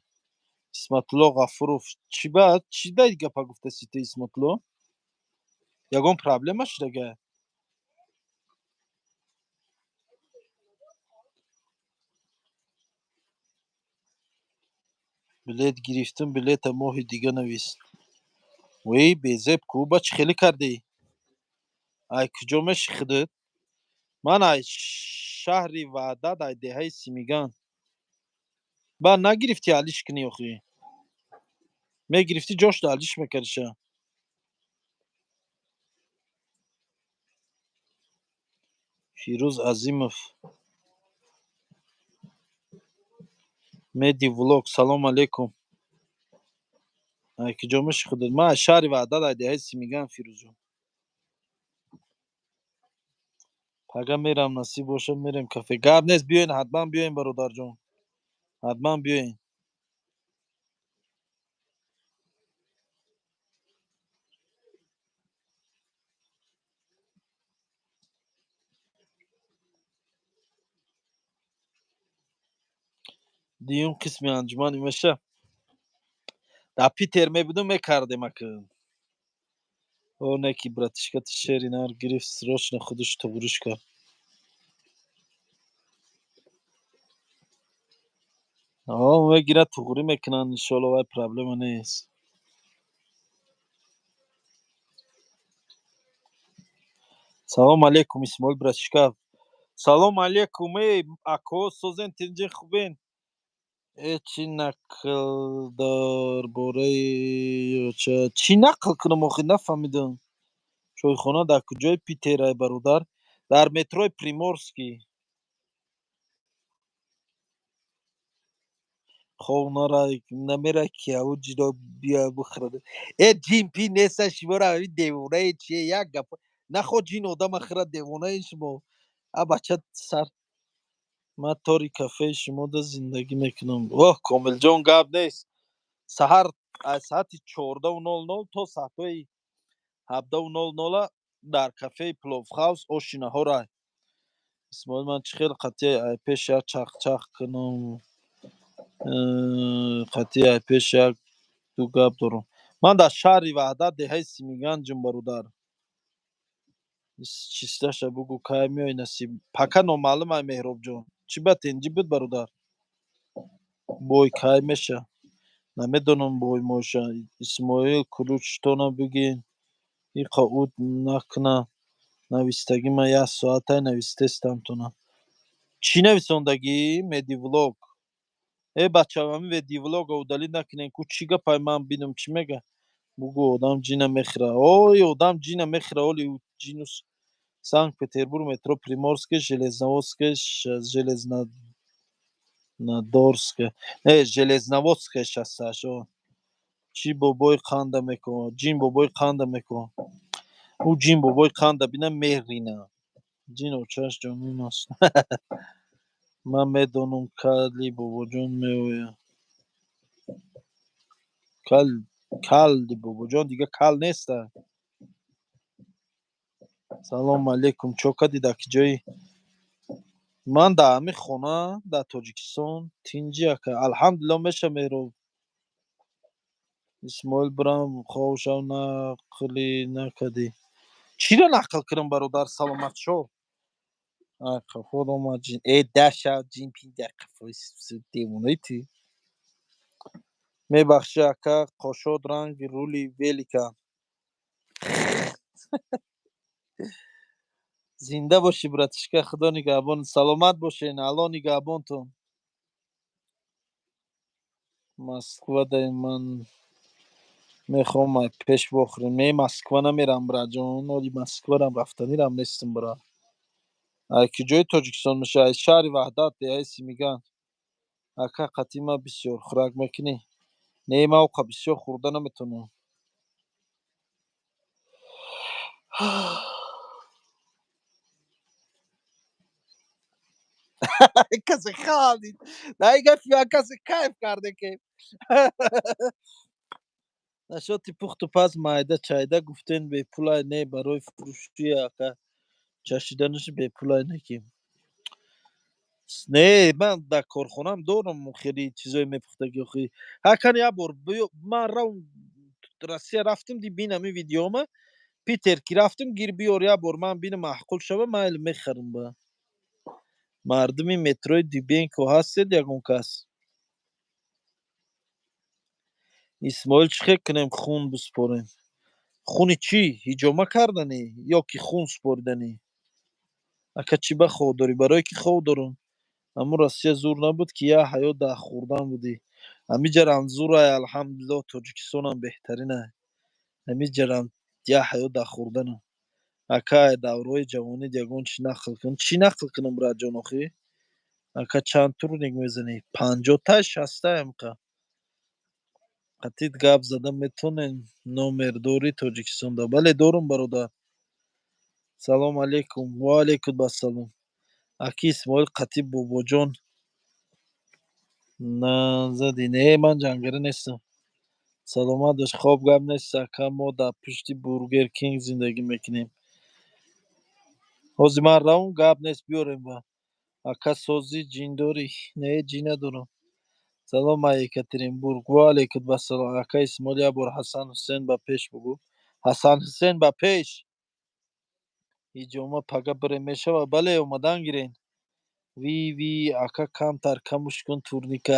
Исматулло Ғафуров, чӣ ба чӣ дай гапа гуфтаси ту Исматулло? Ягон проблема шудага? Билет гирифтум, билета моҳи дига навист. Вей, безеб ку, ба чӣ хеле кардӣ? Ай куҷо меши худат? Ман ай шаҳри Ваҳдат, ай деҳаи Симиган. Ба нагирифтӣ алиш кунӣ охӣ? Мегирифтӣ ҷошда алиш мекардиша. Фирӯз Азимов. Меди влог, салом алейкум. Ай куҷо меши худат? Ман аз шаҳри Ваҳдат, ай деҳаи Симиган, Фирӯзҷон. Пага мерам, насиб бошад, мерем кафе. Гап нест, биёен, ҳатман биёен бародарҷон. Ҳатман биёен. Дуюм қисми анҷумани меша. Дар Питер мебудум, мекардем ака. О, не ки братишка ти шери нар гирифт, срочно худаш туғриш кард. О, мегирад, туғрӣ мекунанд, иншоалло, вай проблема нест. Салом алейкум, Исмоил братишка. Салом алейкум, эй ако, созен, тинҷи, хубен? Э, чӣ нақл дар бораи чӣ нақл кунам охи, нафаҳмидам. Чойхона дар куҷои Питерай, бародар? Дар метрои Приморский. Хов нара намера ки ау ҷино бия бихӯрад. Э, ҷин пи неста, шуморо ҳами девонаи чие, як гап нахо, ҷин одама хӯрад, девонаи шумо. А бача сар ман тори кафеи шумода зиндагӣ мекунам. Оҳ, Комилҷон, гап нест. Саҳар аз соати 14:00 то соатҳои 17:00 дар кафеи Пловхаус оши наҳорай. Исмоил, ман чӣ хел қатъи айпеш як чахчах кунам? Қатъи айпеш як ду гап дорам. Ман дар шаҳри Ваҳдат, деҳаи Симиганҷум, бародар. Чисташа бугӯ, кай меои, насиб? Пока номаълум ай, Меҳробҷон. Чӣ ба тинҷӣ буд, бародар? Бой кай меша? Намедонам, бой моша. Исмоил, ключтона бигин. Иқа уд накуна. Навистагӣ ман як соатай навистестамтона. Чӣ нависондагӣ? Медивлог. Э, бача, ҳами медивлога удалить накунен ку, чӣ гапай, ман бинам, чӣ мега? Бугӯ, одам ҷина мехӯра. Ой, одам ҷина мехӯра, оли ҷинус. Санкт-Петербург, метро Приморская, Железноводская, Железнодорская. Не, Железноводская шоссеаш. О. Чӣ бобои қанда мекунад? Ҷин бобои қанда мекунад. Ӯ ҷин бобои қанда бина, мерина. Ҷин очаш ҷонун аст. Ман медонам, кали бобоҷон меояд. Кал калли бобоҷон дига кал неста. Салом алейкум, чо кардӣ, дар куҷоӣ? Ман дар ҳамин хона, дар Тоҷикистон, тинҷи ака. Алҳамдулилло, меша, Меҳроб. Исмоил, бирам хобшав, нақлӣ накардӣ. Чиро нақл кунам, бародар, саломатшо? Қафо омад ҷин. Э, дашав ҷин пи дар қафои девонаи ту. Мебахшӣ, ака, қошод ранги рули велика. Зинда бошӣ, братишка, худо нигаҳбон. Саломат бошен, Алло нигаҳбонтон. Москва дай ман мехоҳам ай пеш вохӯрем. Не, Москва намерам, браҷон, оли Москварам рафтанирам нестам, бра. Ай куҷои Тоҷикистон меша? Ай шаҳри Ваҳдат, деҳаи Симиган. Ака, қатъи ма бисёр хӯрак мекунӣ? Не, ман оқа бисёр хӯрда наметавонам. Касе хандид. На ин гапи ман касе кайф карде ки. Нашоти пухту паз, майда чайда гуфтен, бепулай, не, барои фурӯши, ака, чашиданаш бепулай неки. Не, ман дар корхонаам дорам хеле чизое мепухтагӣ охи. Ҳакан як бор ман равм Россия, рафтам, ди бин ҳамин видеома, Питер ки рафтам, гир биёр, як бор ман бинам, маъқул шава, майли, мехарам. Ба мардуми метрои Дыбенко ҳастед ягон кас? Исмоил, чӣ хел кунем, хун биспорем? Хуни чӣ? Ҳиҷома карданӣ ё ки хун спориданӣ? Ака, чӣ ба хоб дорӣ? Барое ки хоб дорам. Ҳамун Россия зур набуд, ки як ҳаёт дар хӯрдан будӣ. Ҳамиҷарам зурай, алҳамдулилло, Тоҷикистонам беҳтаринай. Ҳамиҷарам як ҳаёт дар хӯрданам. Ака, давраҳои ҷавонид ягон чӣ нақл кун. Чӣ нақл кунам, братҷон, охӣ? Ака, чанд турник мезанӣ? 50-тай, 60-тай ҳамқа. Қатъит гап зада метавонем? Номер дорӣ Тоҷикистонда? Бале, дорум, бародар. Салом алейкум. Ва алейкум ассалом. Аки Исмоил, қатъи бобоҷон назадӣ? Не, ман ҷангарӣ нестам. Саломат бош. Хоб, гап нест, ака, мо дар пушти Бургер Кинг зиндагӣ мекунем. Ҳозир ман равм, гап нест, биёрем ба. Ака, созӣ, ҷин дорӣ? Не, ҷин надорам. Салом аз Екатеринбург. Ва алейкум ассалом. Ака Исмоил, як бор Ҳасан Ҳусен ба пеш бугӯ. Ҳасан Ҳусен ба пеш. Ҳиҷома пага бире мешава? Бале, омадан гирен. Ви ви, ака, камтар камуш кун турника.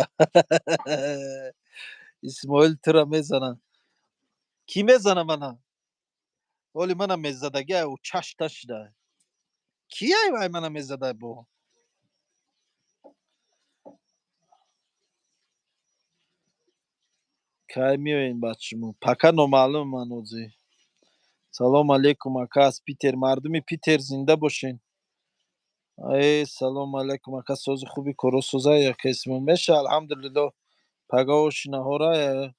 Исмоил тура мезана. Кӣ мезана мана? Оли мана мезадаги ай чашта шуда. Ки ай вай мана мезада бо? Кай меоем баъд шумо? Пока номаълум манозӣ. Салом алейкум, ака, аз Питер. Мардуми Питер зинда бошен. Э, салом алейкум, ака, сози хуби коро соза, ака Исмоил меша, алҳамдулилло. Пага оши наҳора.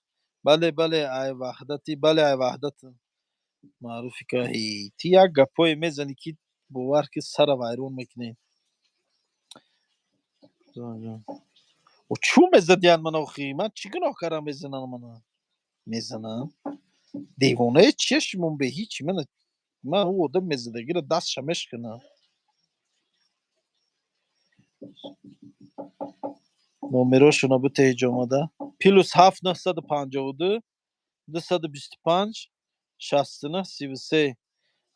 Бале, бале, ай Ваҳдати, бале, ай Ваҳдат. Маъруфи ка ти як гапое мезанӣ, ки бовар ки сара вайрон мекунӣ. О, чӯ мезадиян мана охи? Ман чӣ гуноҳ кардам, мезанам мана? Мезанам? Девонае чия шумо бе ҳичи мана ман ӯ одам мезадагиро дастша мешканам. Номерошона бите ҳиҷомада. +7 952 225 69 33.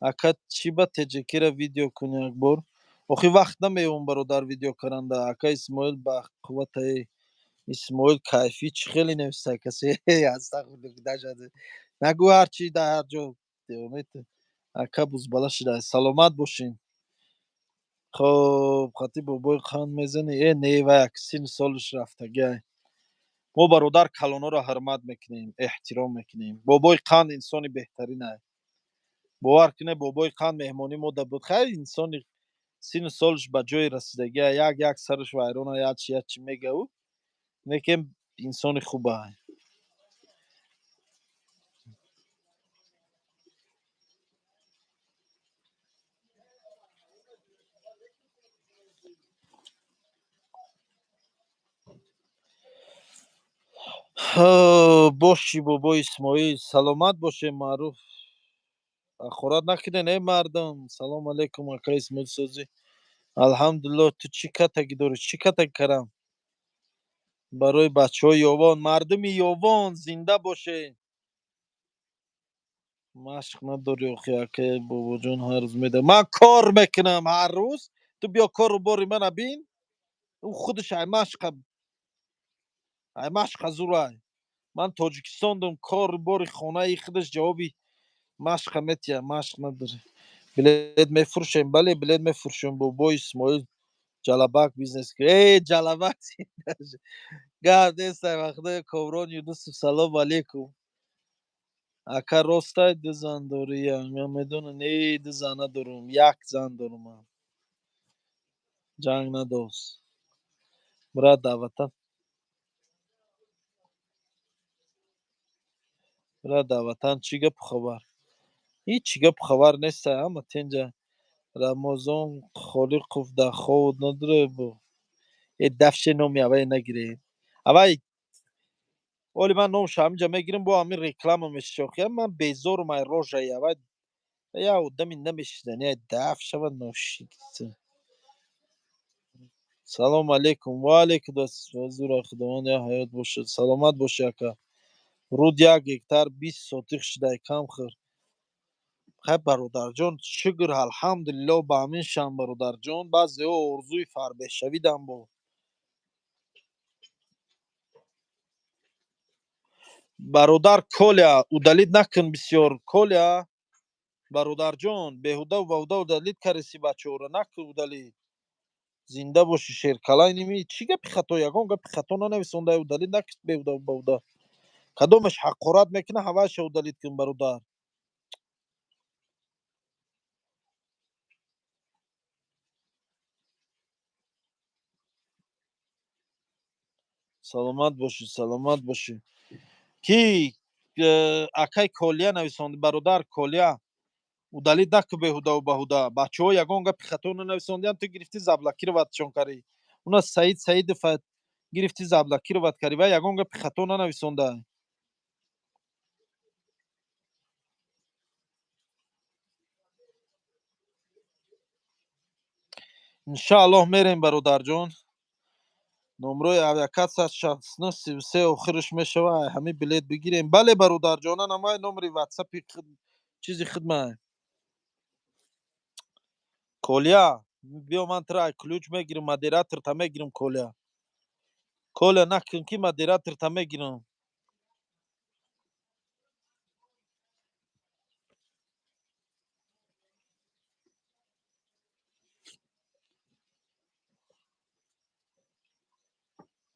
Ака, чӣ ба теҷекира видео кун як бор? Охи вақт намеёбам, бародар, видео каранда. Ака Исмоил ба қувватае. Исмоил кайфӣ чӣ хеле нависта касе? Астағфируллоҳ. Нагӯ ҳарчи дар ҳар ҷо. Ака бузбала шуда. Саломат бошин. Хоб, хати бобои қанд мезанӣ? Э, не, вай як сину солаш рафтагиай. Мо, бародар, калонҳоро ҳурмат мекунем, эҳтиром мекунем. Бобои қанд инсони беҳтаринай. Бовар кунед, бобои қанд меҳмонӣ мо да буд. Хайр, инсони сину солаш ба ҷое расидагиай, як як сараш вайрона, якчи якчи мега ӯ, лекин инсони хубай. Боши, бобои Исмоил, саломат бошед, маъруф. Ҳақорат накунед, э мардум. Салом алейкум, ака Исмоил, созӣ? Алҳамдулилло, ту чӣ катагӣ дорӣ? Чӣ катагӣ карам? Барои бачаҳои Ёвон, мардуми Ёвон зинда бошед. Машқ надорӣ охи, ака бобоҷон ҳар рӯз меда. Ман кор мекунам ҳар рӯз. Ту биё кору бори мана бин. Ӯ худаш ай машқа ай машқа зурай. Ман Тоҷикистон дорам, кору бори хонаи худаш ҷавоби машқа метиҳад, машқ надорӣ. Билет мефурӯшем? Бале, билет мефурӯшем. Бобои Исмоил ҷалабак бизнес. Э, ҷалабак гап нестай вақте. Коврон Юнусов, салом алейкум. Ака, ростай ду зан дорӣ? Ман медонам, не, ду зан надорам, як зан дорам ман. Ҷанг надоз. Брат, дар ватан. Брат, дар ватан чӣ гапу хабар? Ҳичи гапу хабар нестай, ҳама тинҷа. Рамазон Холиқов дар ховот надорад бо. Э, дафше номи аввай нагиред. Аввай оли ман номша ҳаминҷа мегирам, бо ҳамин реклама мешавад. Охи ман безорум ай рожаи аввай. Як одами намешинани, ай даф шавад ношид. Салом алейкум. Ва алейкум ассалом. Худованд як ҳаёт бошад. Саломат бошӣ, ака. Руд як гектар 20 сотих шудай, кам хӯр. Хай, бародарҷон, шукр, алҳамдулилло, ба ҳамин шан, бародарҷон, баъзеҳо орзуи фарбеҳшавидан бо. Бародар Коля, удалить накун бисёр. Коля, бародарҷон, беҳуда баҳуда удалить кареси бачаҳоро, накун удалить. Зинда бошӣ, шеркалай ними. Чӣ гапи хато? Ягон гапи хато нанависонда, удалить накун беҳуда баҳуда. Кадомаш ҳақорат мекунад, ҳавайша удалить кун, бародар. Саломат бошӣ, саломат бошӣ. Ки акай Колия нависонд, бародар Колия, удалить накун беҳудаву баҳуда. Бачаҳо ягон гапи хато нанависондиям, ту гирифтӣ заблокироватьшон кардӣ. Уна Саид Саидов гирифтӣ заблокировать кардӣ, вай ягон гапи хато нанависонда. Иншааллоҳ мерем, бародарҷон. Номрои авиакасса 6933 охираш мешава, ҳамин билет бигирем. Бале, бародарҷонан, амай номери ватсапи чизи хидмай. Коля, биё, ман тра ключ мегирам, модераторта мегирам. Коля, Коля, накун ки модераторта мегирам.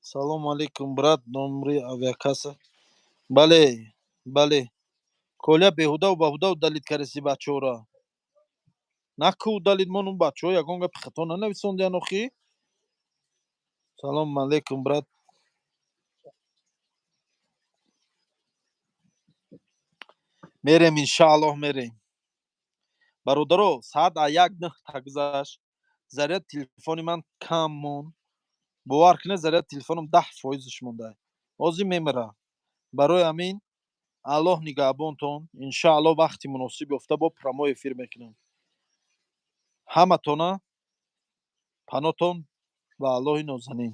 Салому алейкум, брат, номри авиакасса? Бале, бале, Коля, беҳудаву баҳуда удалить кареси бачаҳоро. Наку удалить мон, он бачаҳо ягон гапи хато нанависондиян охи. Салому алейкум, брат. Мерем, иншааллоҳ, мерем. Бародаро, соат а 1:09 та гузашт, заряд телефони ман кам монд. Бовар кунед, заряд телефонам 10 фоизаш монда, ҳозир мемира. Барои ҳамин Аллоҳ нигаҳбонтон. Иншааллоҳ, вақти муносиб ёфта бо прямой эфир мекунам. Ҳаматона панотон ба Аллоҳи нозанин.